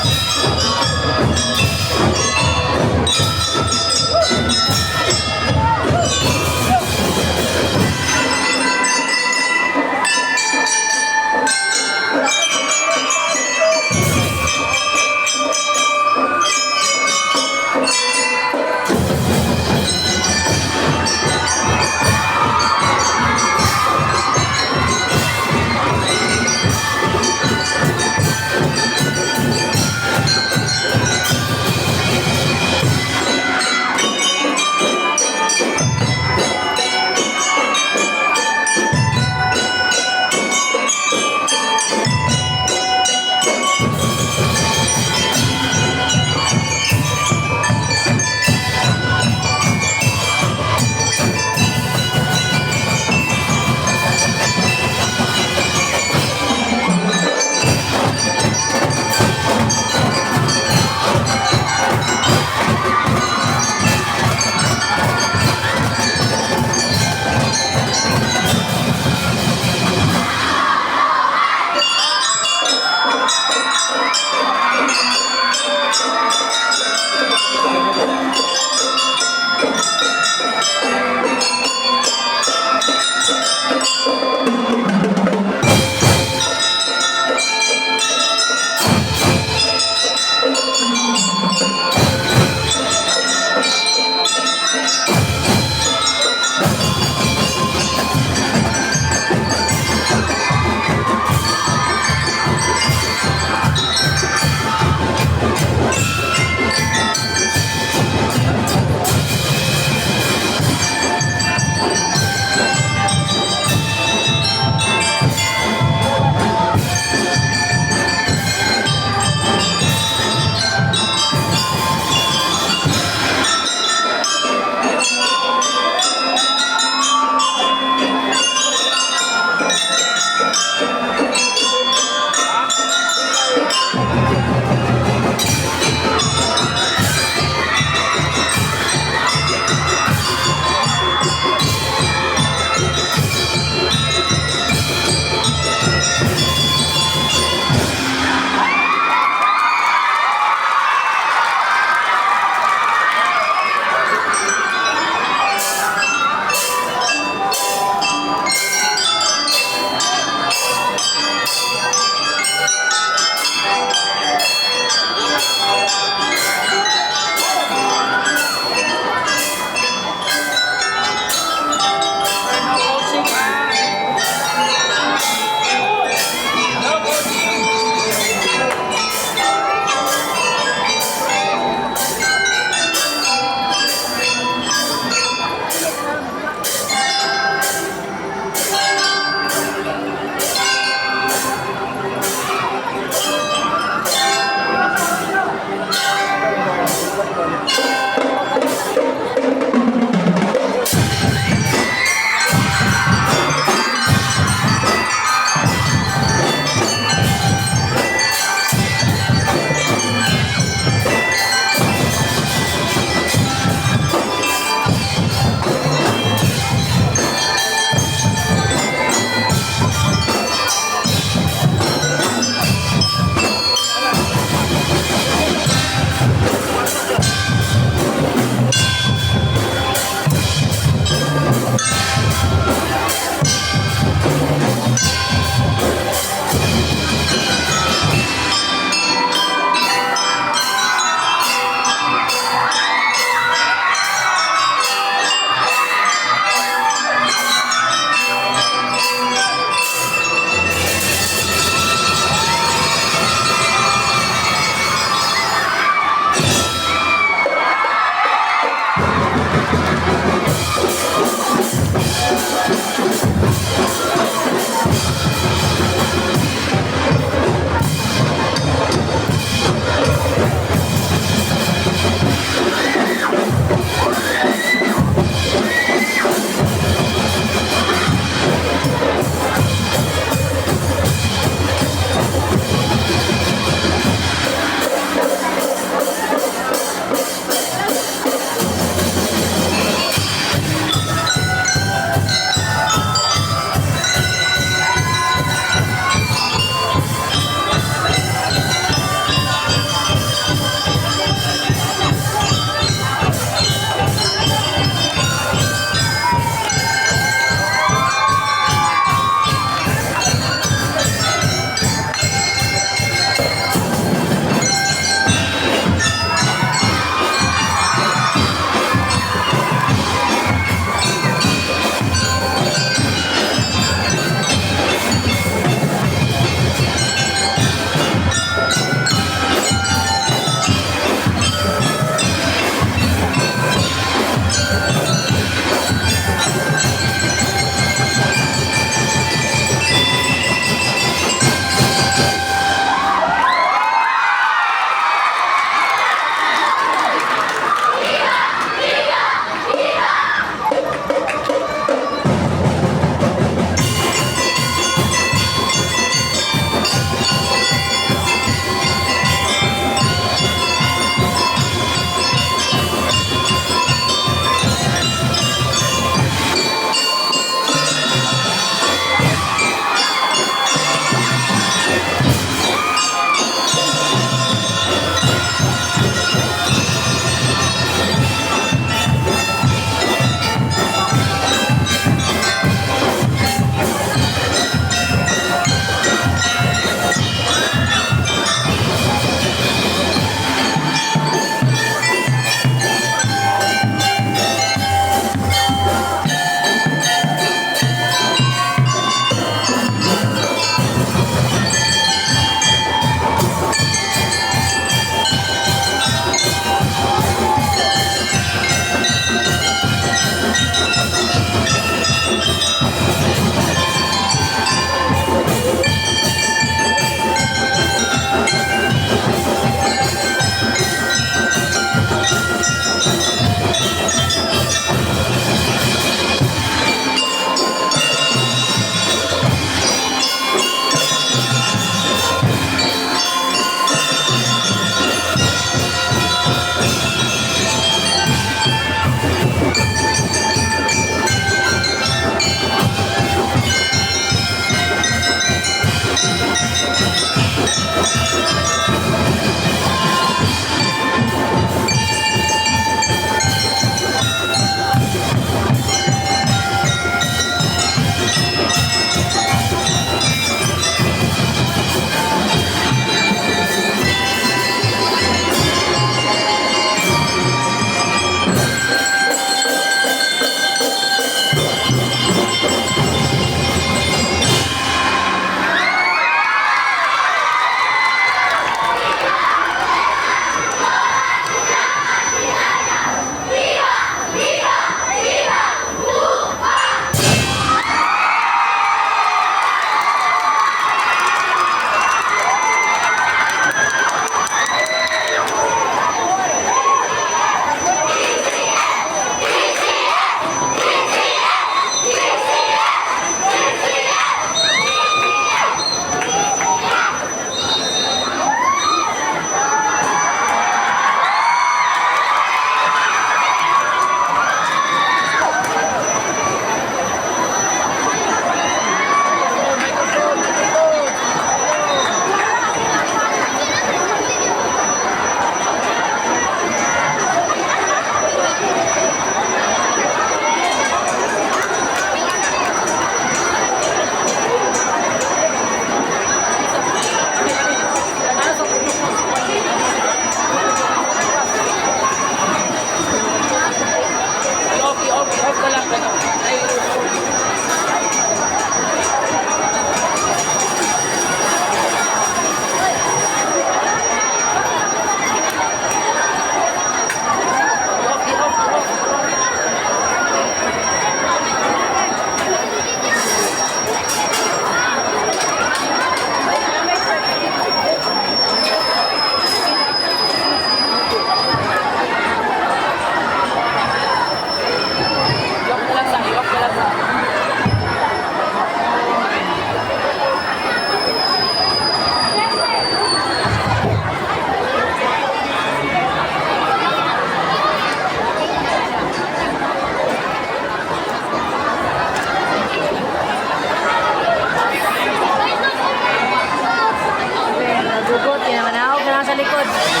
Likod.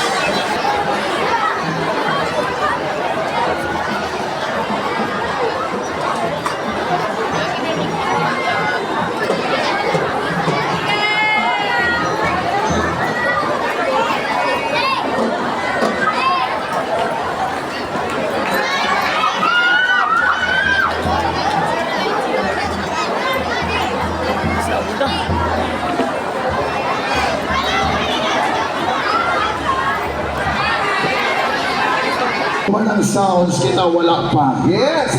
Walang sounds, kita wala pa. Yes!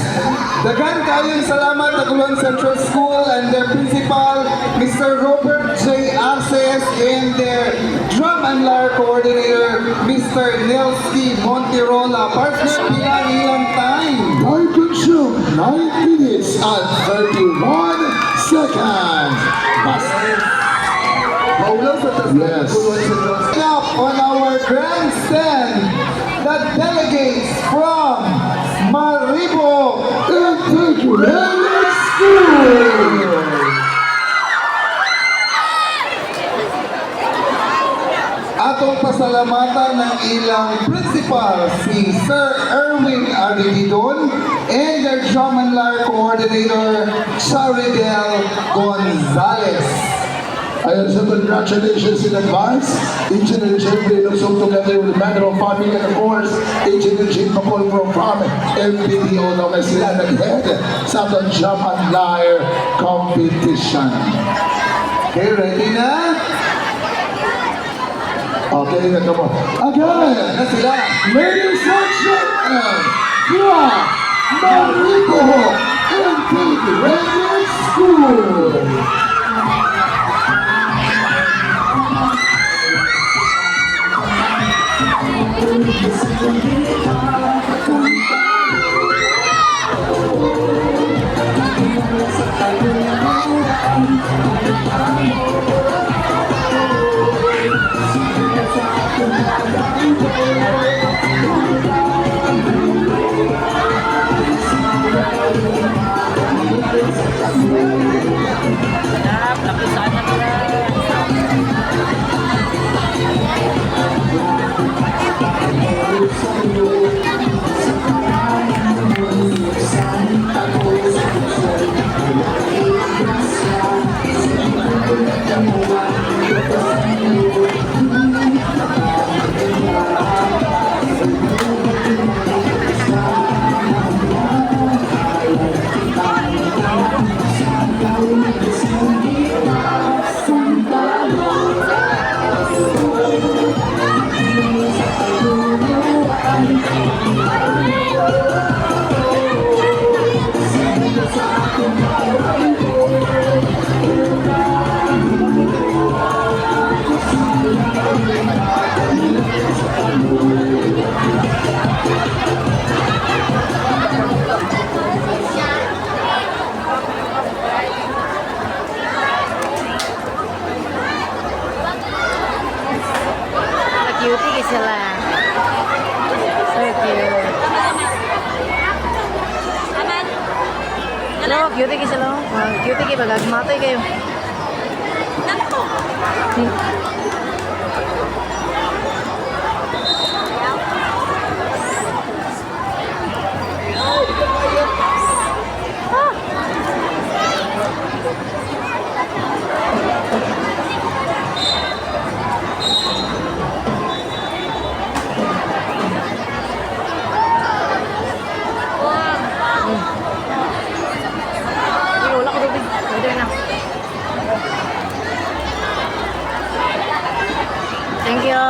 Daghan kayong salamat Tagoloan Central School and their principal, Mr. Robert J. Arces, and their drum and lyre coordinator, Mr. Nelski Monterola. Partner, pila ang ilang time? Time consumed, 9 minutes and 31 seconds. Basta. Maulaw sa tas Yes. Tagoloan Central School. Up on our grandstand, the delegates from Maribo Integrated School! Atong pasalamatan ng ilang principal, si Sir Erwin Arigidon, and their drum and lyre coordinator, Charidel Gonzalez. Ayun, so congratulations in advance. Engineer Jeffrey Luxong together with Manuel Family and of course, Engineer Jim Bacol from MPDO na kay sila nag-head sa atong Drum and Lyre competition. Okay, ready na? Okay, na mo. Again, Na sila. ladies and gentlemen, from Maribo Integrated School. Sarap, lapisaan na nila. Cutie kay sila. So cute. Hello, cutie kay sila. Oh, cutie kay bagagmatay kayo. Ay, wala ko tubig. Pwede na. Thank you.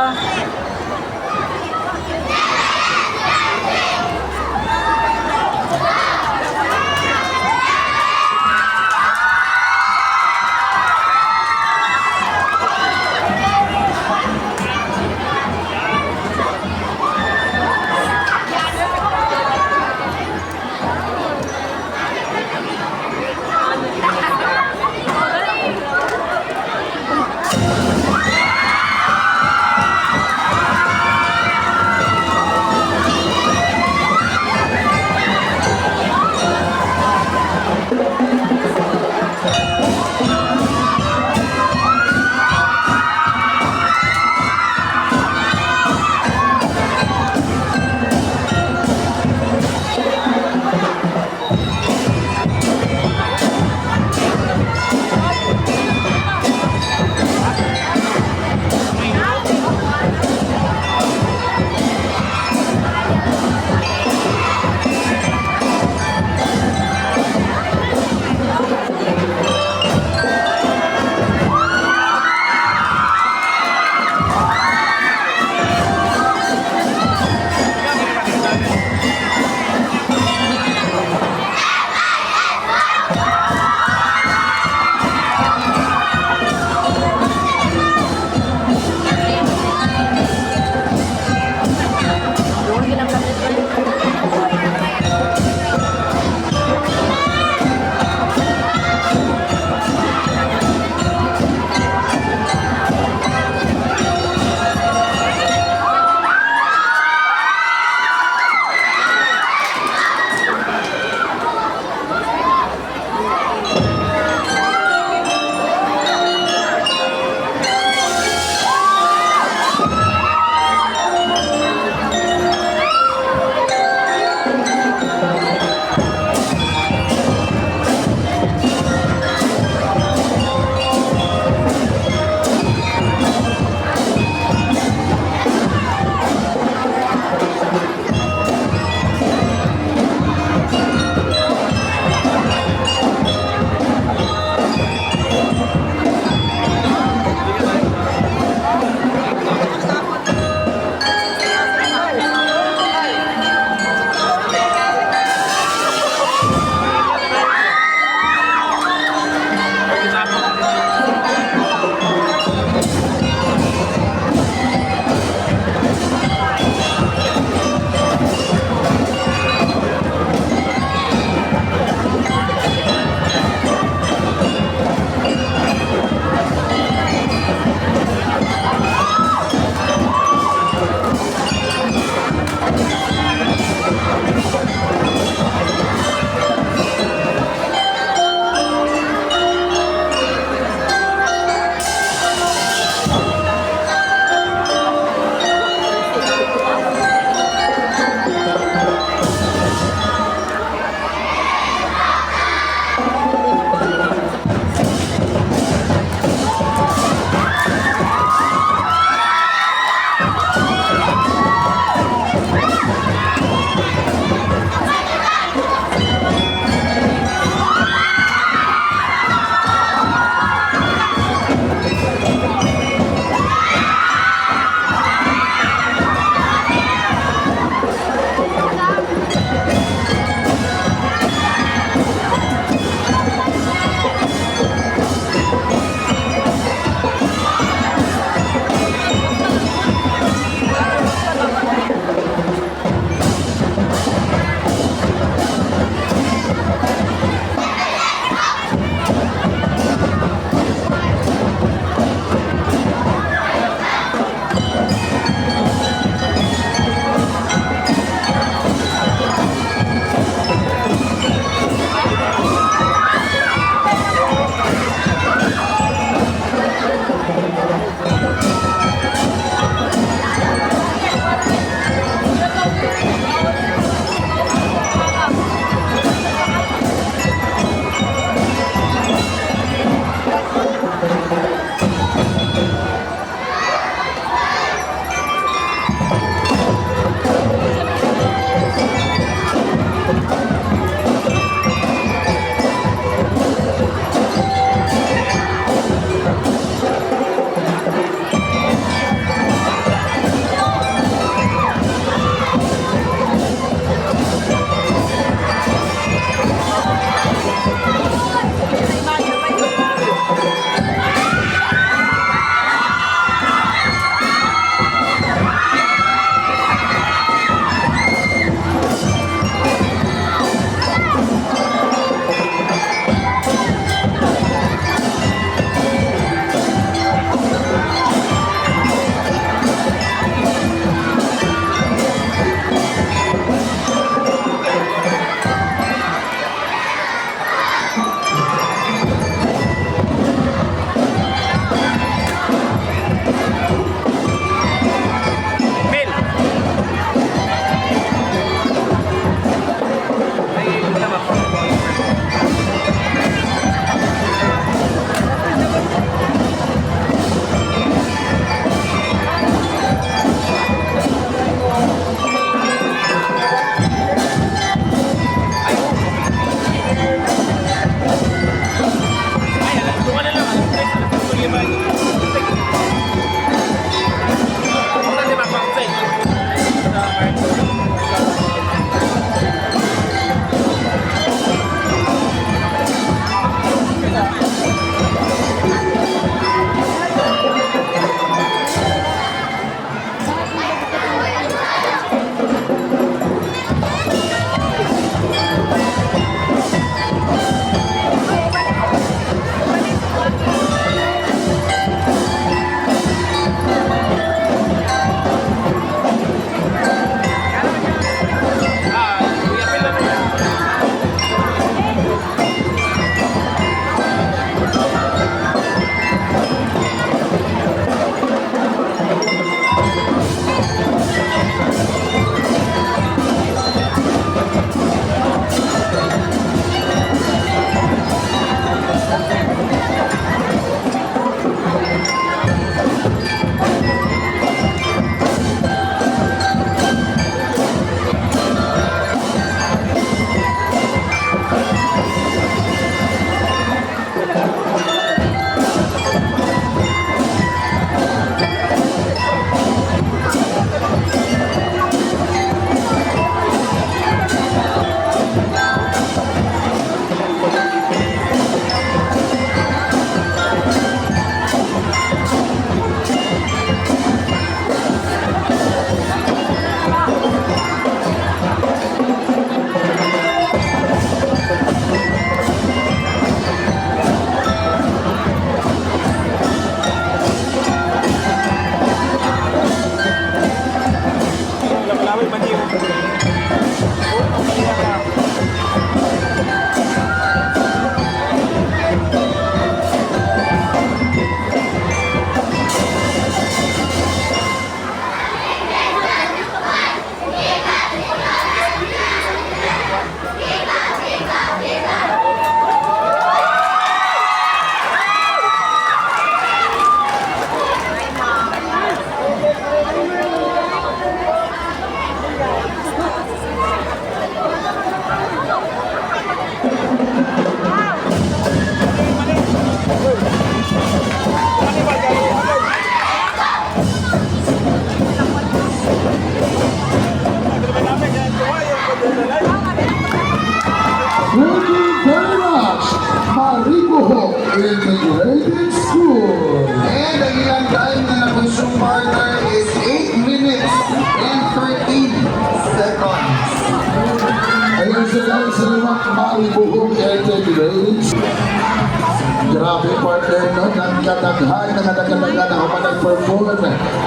partner, no? Nagkadaghan, nagkadaghan ang mga nag-perform.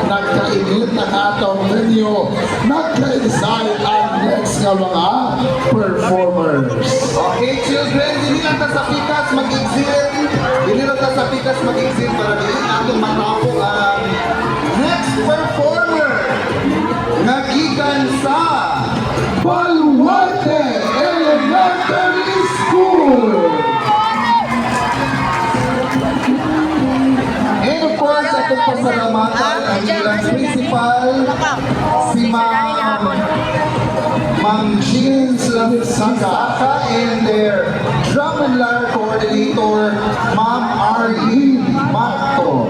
Nagkainit ang atong venue. Nagka-excite ang next nga mga performers. Okay, children, dili lang ta sa pikas mag-exit. Dili lang ta sa pikas mag-exit para dili nato matapos ang next performer nga gikan sa Baluarte Elementary School! And of course, atong pasalamatan ang ilang principal, si Ma'am Jean Saka and their drum and lyre coordinator, Ma'am Arlene Macto.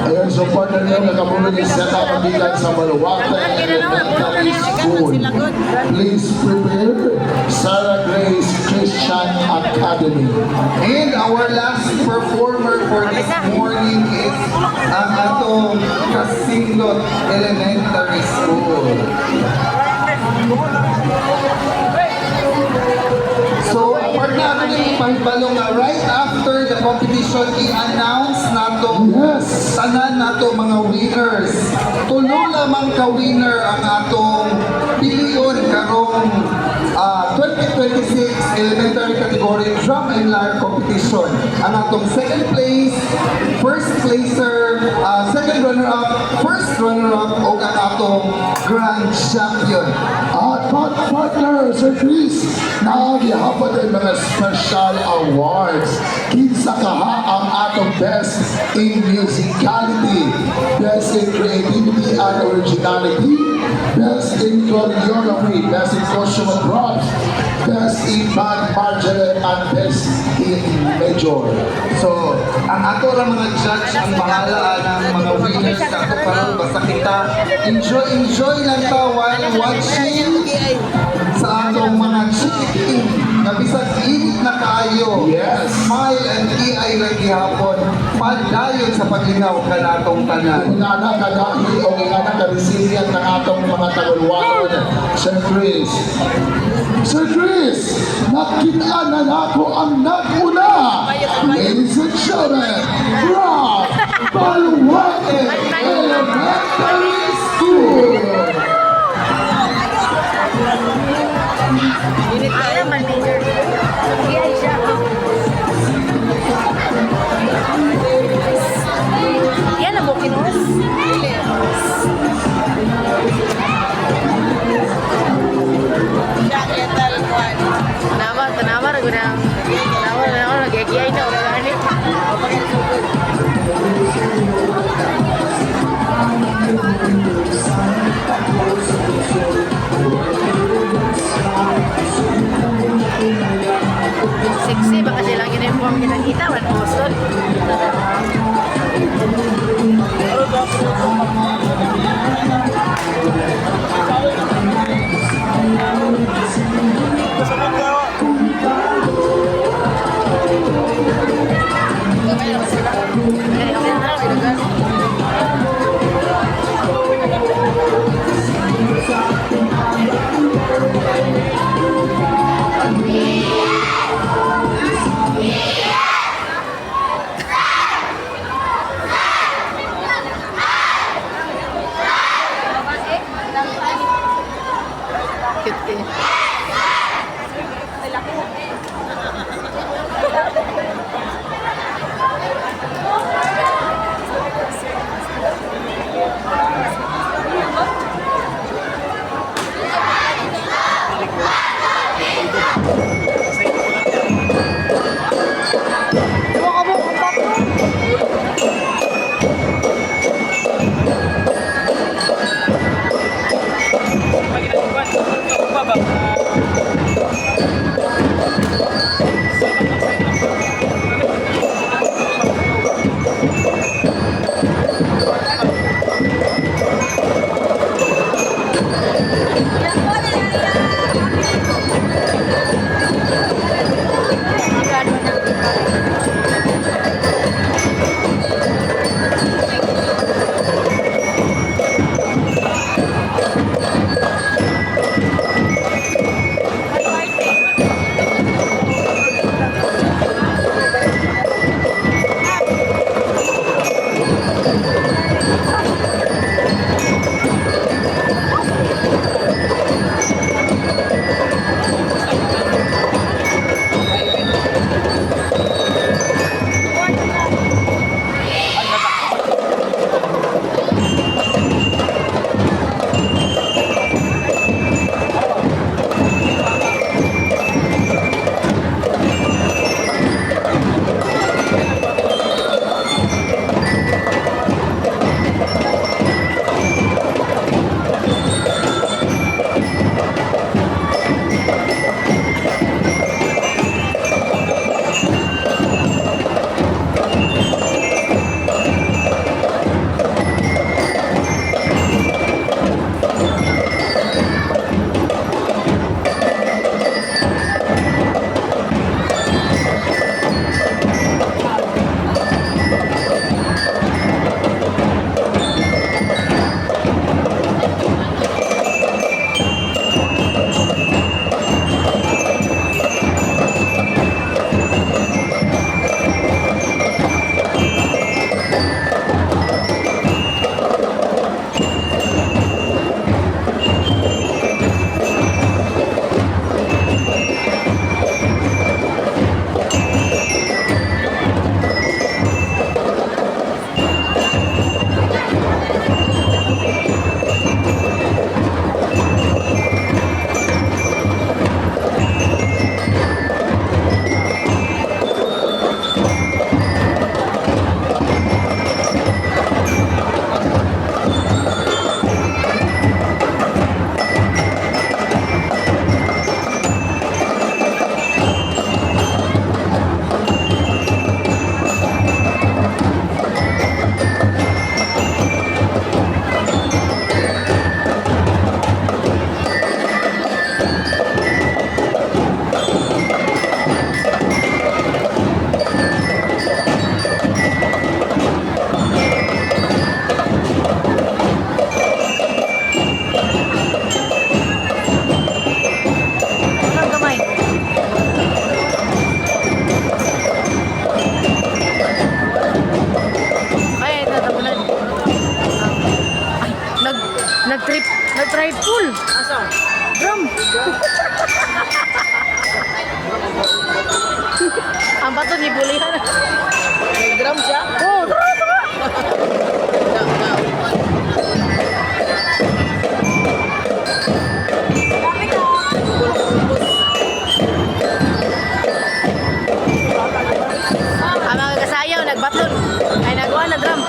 Ayan, so partner nyo, nakamulo ni set up ang gikan sa Baluarte Elementary School. Please prepare Sarah Grace Christian Academy. And our last performer for this morning is ang atong Kasinglot Elementary School. So, part na ako yung ipahibalo nga right after the competition, i-announce nato tanan nato mga winners. Tulo lamang ka winner ang atong pilion karong 2026 elementary category drum and lyre competition. Ang atong second place, first placer, second runner-up, first runner-up o ang atong grand champion. At partner, Sir Chris, nagihapon din mga special awards. Kinsa kaha ang atong best in musicality, best in creativity and originality, best in choreography, best in costume and props, best in band margin, and best in major. So, ang ato ra mga judge ang bahala ng mga winners sa ato karon basta kita enjoy enjoy lang ta while watching sa atong mga chicken nga bisag init na kaayo. Smile and kiay ra gihapon padayon sa paglingaw kanatong tanan. Ingana kagahi o ingana ka-resilient ng atong mga tagulwanon, Sir Chris. Sir Chris, nakita na nako ang nag-una. Ladies and gentlemen, from Baluarte Elementary School. Ano man major? Iya siya. Yan ang bukinos. Tanawa, tanawa, ragunang. Tanawa, tanawa, nagigiyay na. Wala ni. Kapag Sexy, baka silang uniform kita-kita, one poster. Tripol. Asa? Drum. Ang bato ni bulihan. May drum siya? Oh, tara, tara. Na, na. Ang mga kasayaw, nagbaton. Ay, nagawa na drum.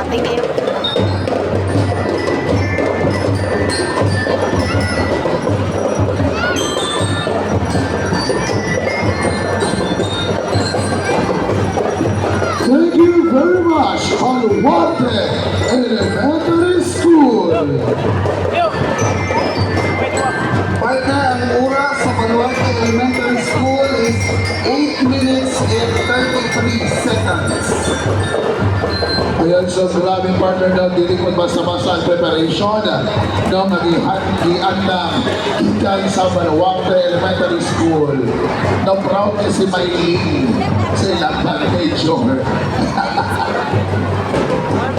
Thank you. Thank you very much, Baluarte Elementary School. Partner, ang oras sa Baluarte Elementary School is 8 minutes and 33 seconds. Ayan, so grabe, partner, na dili ko basta-basta ang preparation no nga giandam gikan sa Baluarte Elementary School. No, proud ni si Maylene sa ilang major.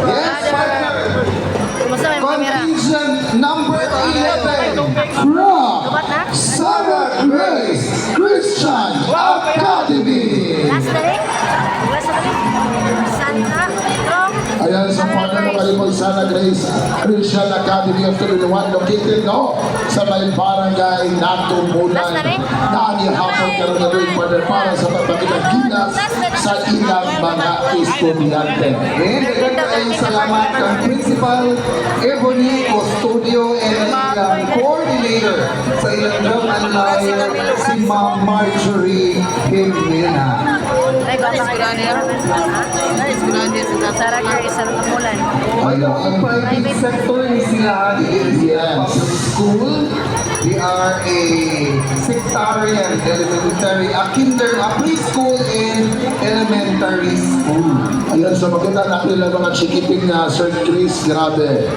Yes, partner! Kumusta may camera? Contingent number 11 From Dumat na? Sarah Grace Christian Academy. Last na rin? Last na rin? Santa from Ayan, sa partner mo kalimod, Sarah Grace Christian Academy of Tululuan, located, no, sa may barangay Natumulan. Last na rin? Naani hapon karon na rin, partner, para sa pagpakita gilas sa ilang mga estudyante. And daghan kayong salamat kang Principal Ebony Custodio and ang ilang coordinator sa ilang drum and lyre, si Ma'am Marjorie Jimena. Ay, guwapa kayo. Sarah Grace, sa Tumulan. Ayan. Ang private sector ni sila is public school. They are a sectarian elementary, a kinder, a preschool and elementary school. Ayan, so makita natin lang mga chikiting na Sir Chris, grabe.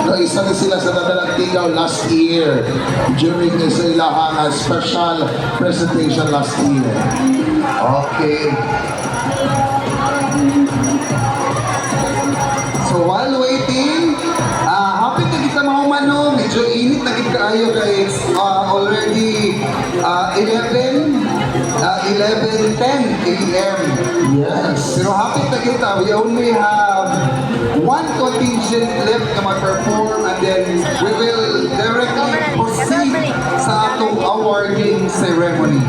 No, isa na sila sa Nadalang Tigaw last year during sa ilahang special presentation last year. Okay. So while waiting, happy na kita mahuman no. Medyo init na gid kaayo kay it's already 11:10 a.m. Yes. Pero happy na kita, we only have one contingent left na mag-perform and then we will directly proceed sa atong awarding ceremony.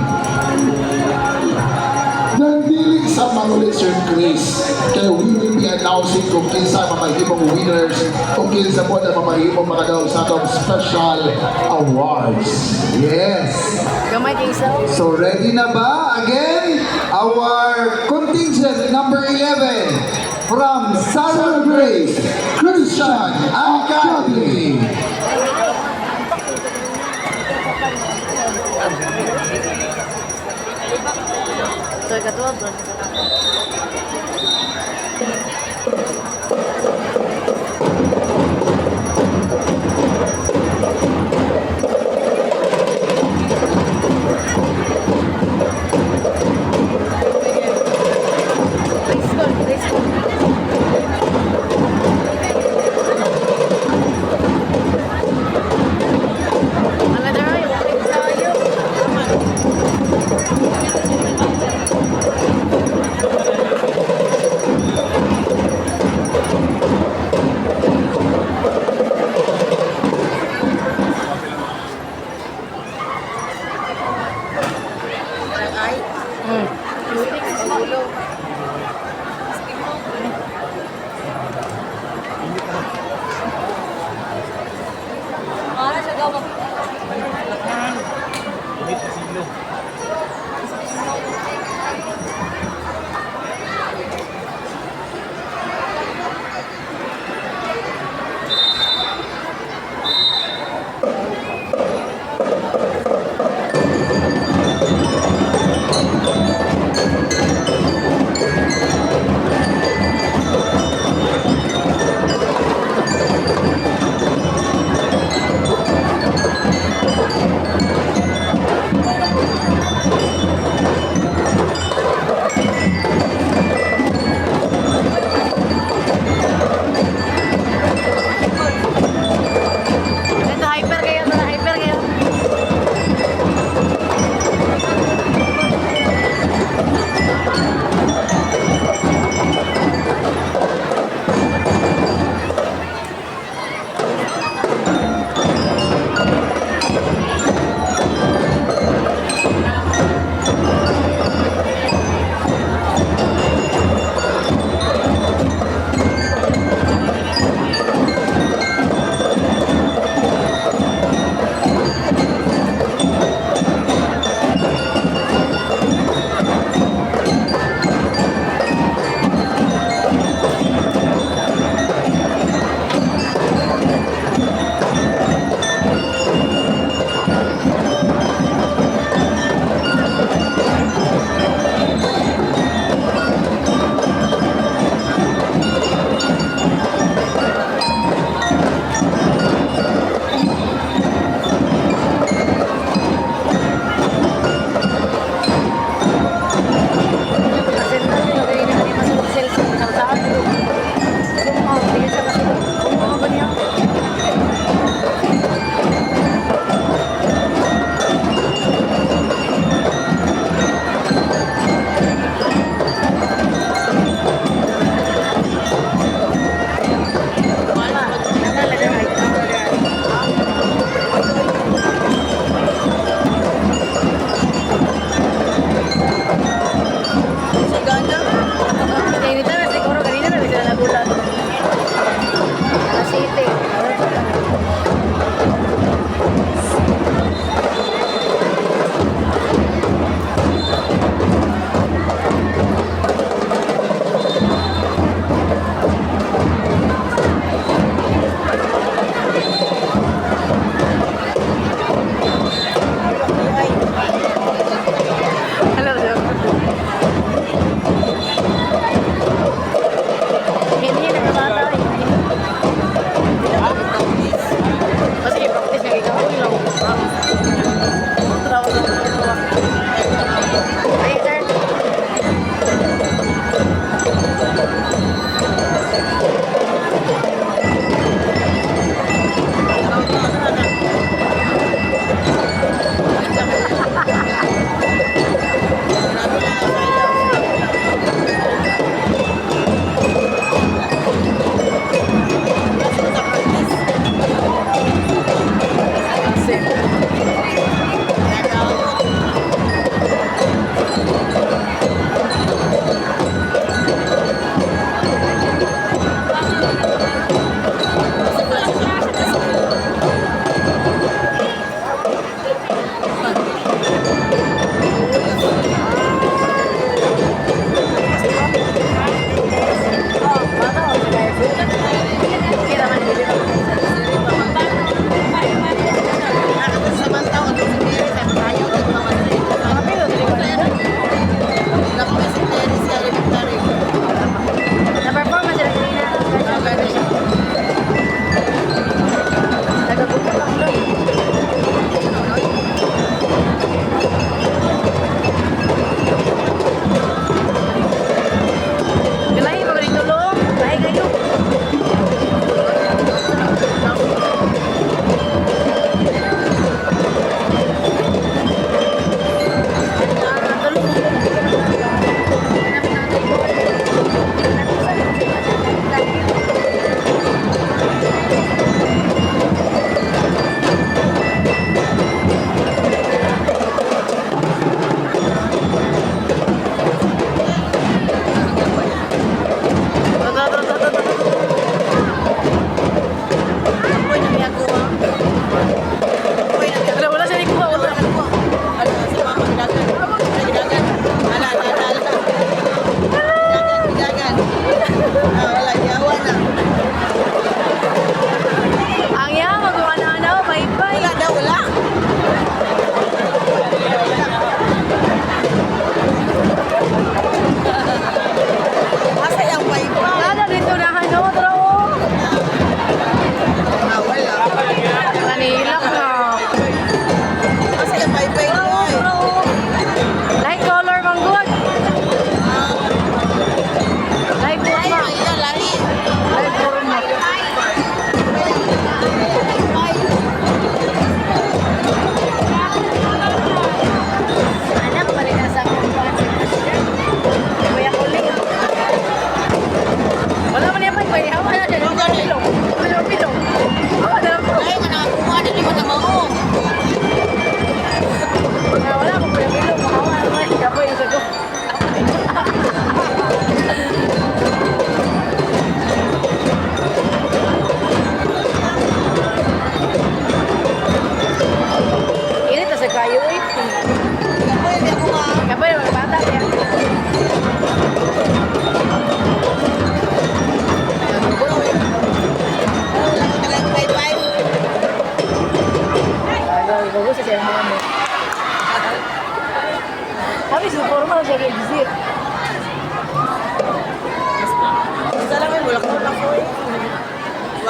Nandilig sa mangulit, Sir Chris. Kaya we will be announcing kung kinsa ang mamahimong winners, kung kinsa po na mamahimong mga daw sa atong special awards. Yes. Gamay kay isa. So ready na ba? Again, our contingent number 11 from Sarah Sarah Grace Christian Academy. So, ikatuwa bro. Preschool, preschool. Another ay, okay tayo.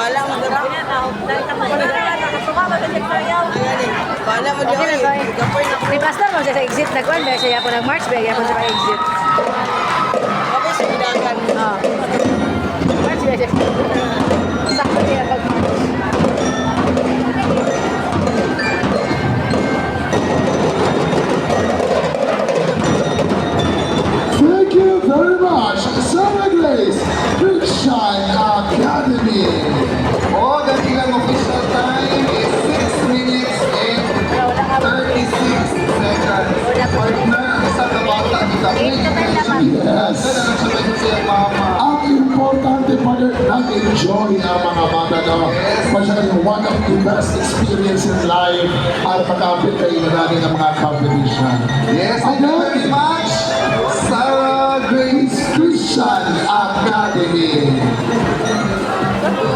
Wala mo dira. Wala mo Okay na, sorry. May pastor mo siya sa exit na kuan, siya yapon nag-march, ba yapon sa exit. Kapag sa bidagan. Oh. March ba siya. Sakto niya pag-march. Thank you very much, Sarah Grace Christian Academy. Oh, ang ilang official time is 6 minutes and 36 seconds. Partner, isa ka bata kita. Yes. Siya mama. Ang importante pa rin, nag-enjoy ang mga bata, no? Pasya yung one of the best experience in life at maka-apil kayo na natin ang mga competition. Yes, thank you very much, Sarah Grace Christian Academy.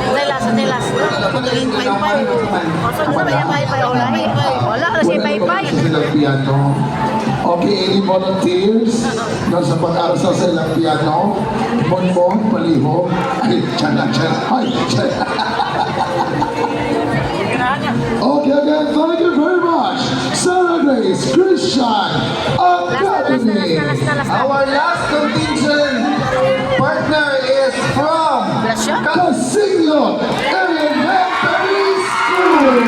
Telas, telas. Wala, wala siya paypay. Wala silang piano. Okay, any volunteers na sa pag-arasal sa ilang piano? Bonbon, palihog. Ay, tiyan lang, tiyan. Ay, tiyan. Okay, again, thank you very much, Sarah Grace Christian Last na, last na, last Academy. na, last na, last na. Our last contingent partner is from Last siya? Casinglot Elementary School.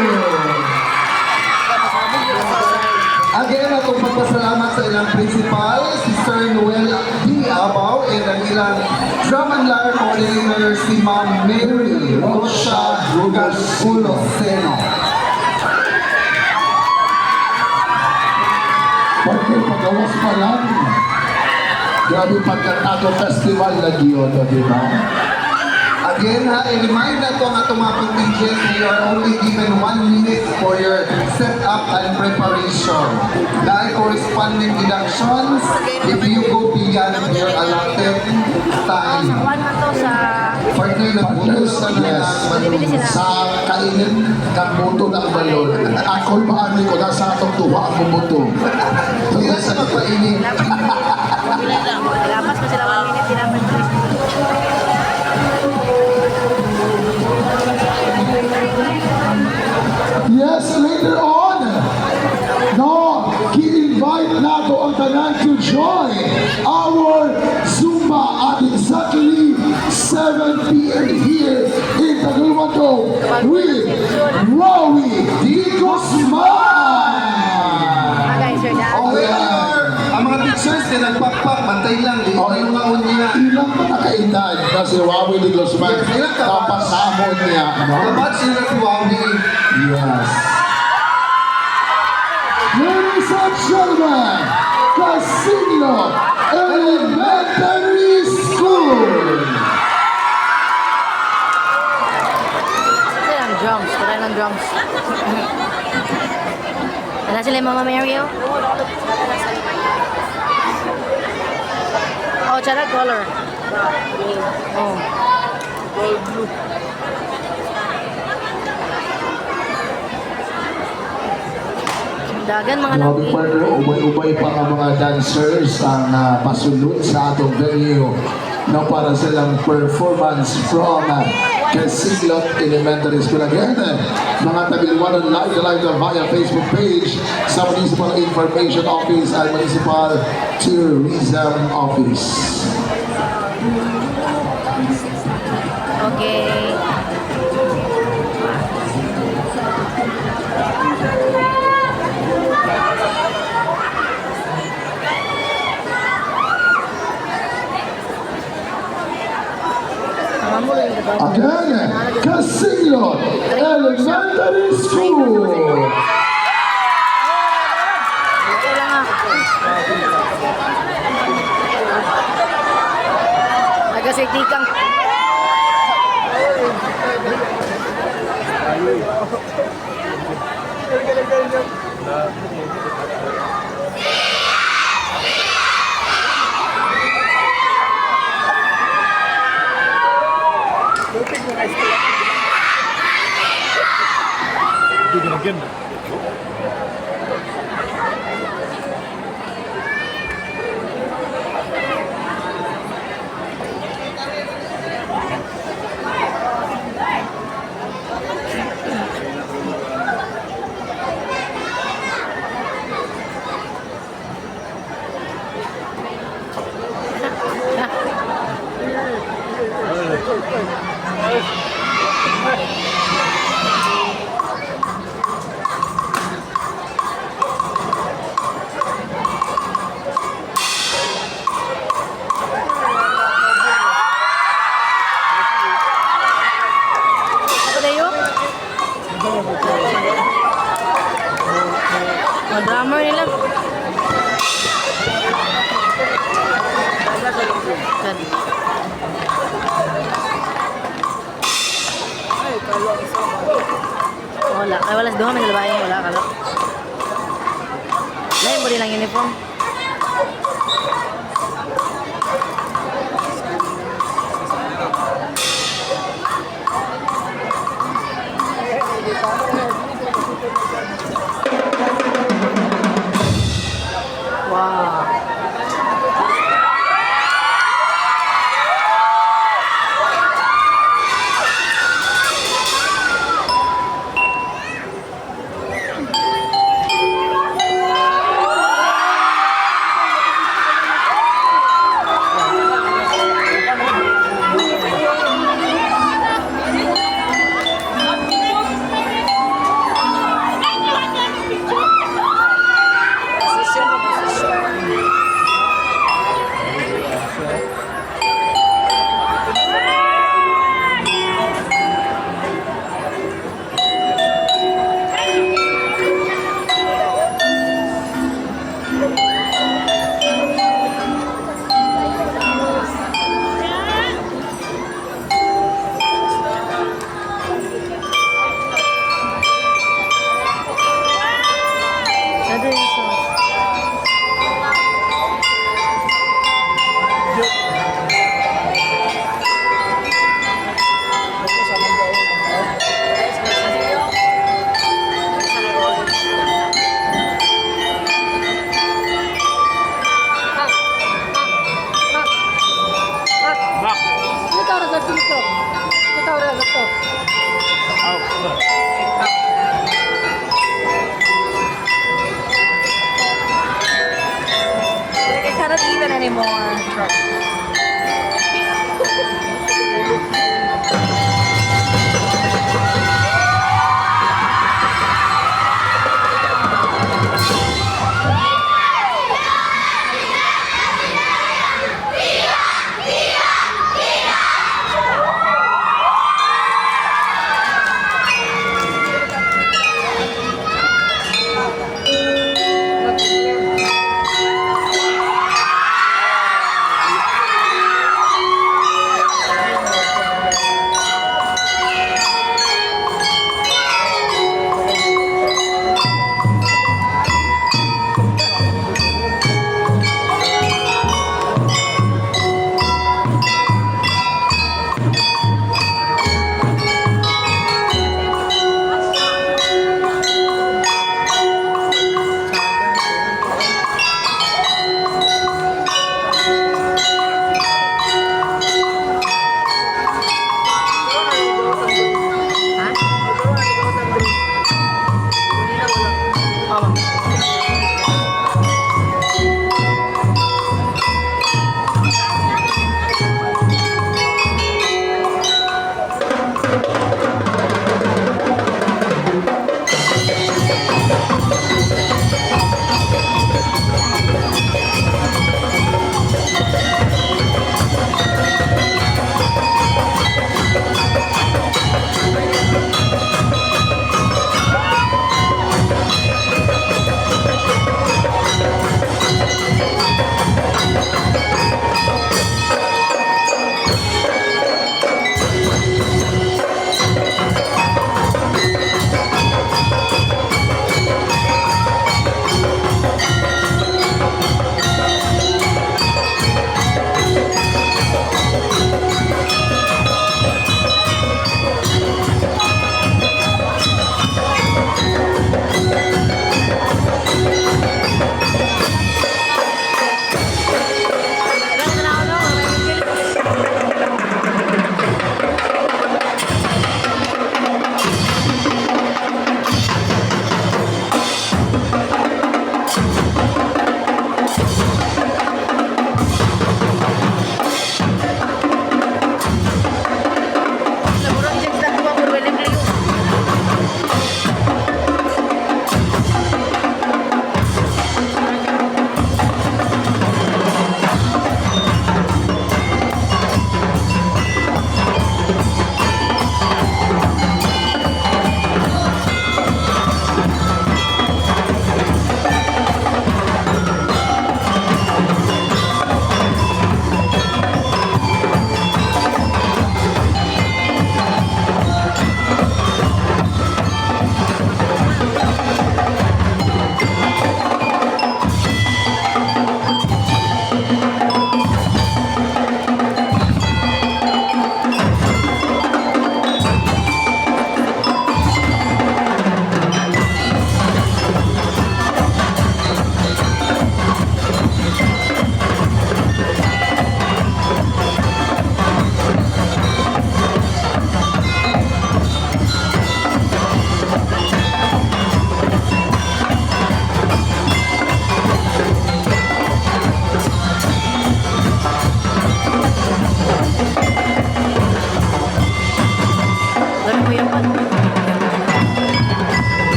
Again, atong pagpasalamat sa ilang principal, si Sir Noel D. Abaw, and ang ilang drum and lyre coordinator, si Ma'am Mary Rocha Galculoseno. Partner, pagawas pa lang. Grabe pagkatato festival na yun, di ba? Again, ha, i-remind na to ang atong mga contingents na you are only given 1 minute for your setup and preparation. Dahil corresponding deductions if you go beyond your allotted Oh, time. sa kuan man to sa Partner, nagbuto sa Yes. Sa kainin ng buto ng balon. Ako maani ko na sa atong duha ang bumuto. Hindi na siya magpainit. Lapas pa sila 1 minute, tinapan. Yes, later on. No, ki-invite nato ang tanan to join our Zumba at exactly 7 p.m. here in Taguluan Cove with Rowie Di Guzman. Ah, guys, sir, na. Okay, ang mga teachers na nagpakpak, bantay lang, di Okay. yung mga unya. Ilang pa nakaedad na si Wowie Di Guzman? Yes, ilang ka ba? Kapasamon niya, no? Kabatch nila si Wowie. Yes. Ladies and gentlemen, Casillo Elementary School. Sila ang drums, wala ng drums. Wala sila yung Mama Mary, oh. Oh, tsara color. Oh. Gold blue. Dagan mga Grabe laki. partner, ubay-ubay pa ang mga dancers ang pasulod sa atong venue no, para sa ilang performance from Casillo Elementary School. Again, mga Tagiliwanon live na live na via Facebook page sa Municipal Information Office at Municipal Tourism Office. Okay. Again, Casillo Elementary School. Okay lang ah. Nagasitikang. Ako na yun? Oh, drummer nila. Sad. Wala. Ay, wala. Duha may nalabayan. Wala ka lang. Lain mo din ang uniform. Wow. Ano yung sauce? Like, I cannot even anymore.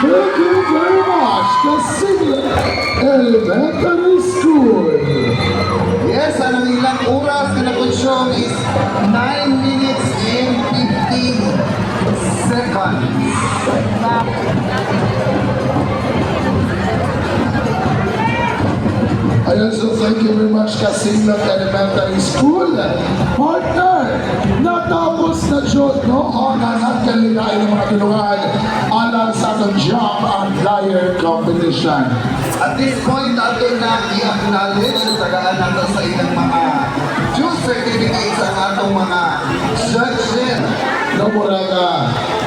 Thank you very much, Kasigla Elementary School. Yes, ang ilang oras na nakonsyong is 9 minutes and 15 seconds. Ayun, so thank you very much, Kasigla Elementary School. Partner, natapos na jud, no? O, nanat kanila ng mga tulungan alang sa atong jump and flyer competition. At this point, ato na i-acknowledge at tagaan nato sa ilang mga due certificates ang atong mga judges. No, mura ka.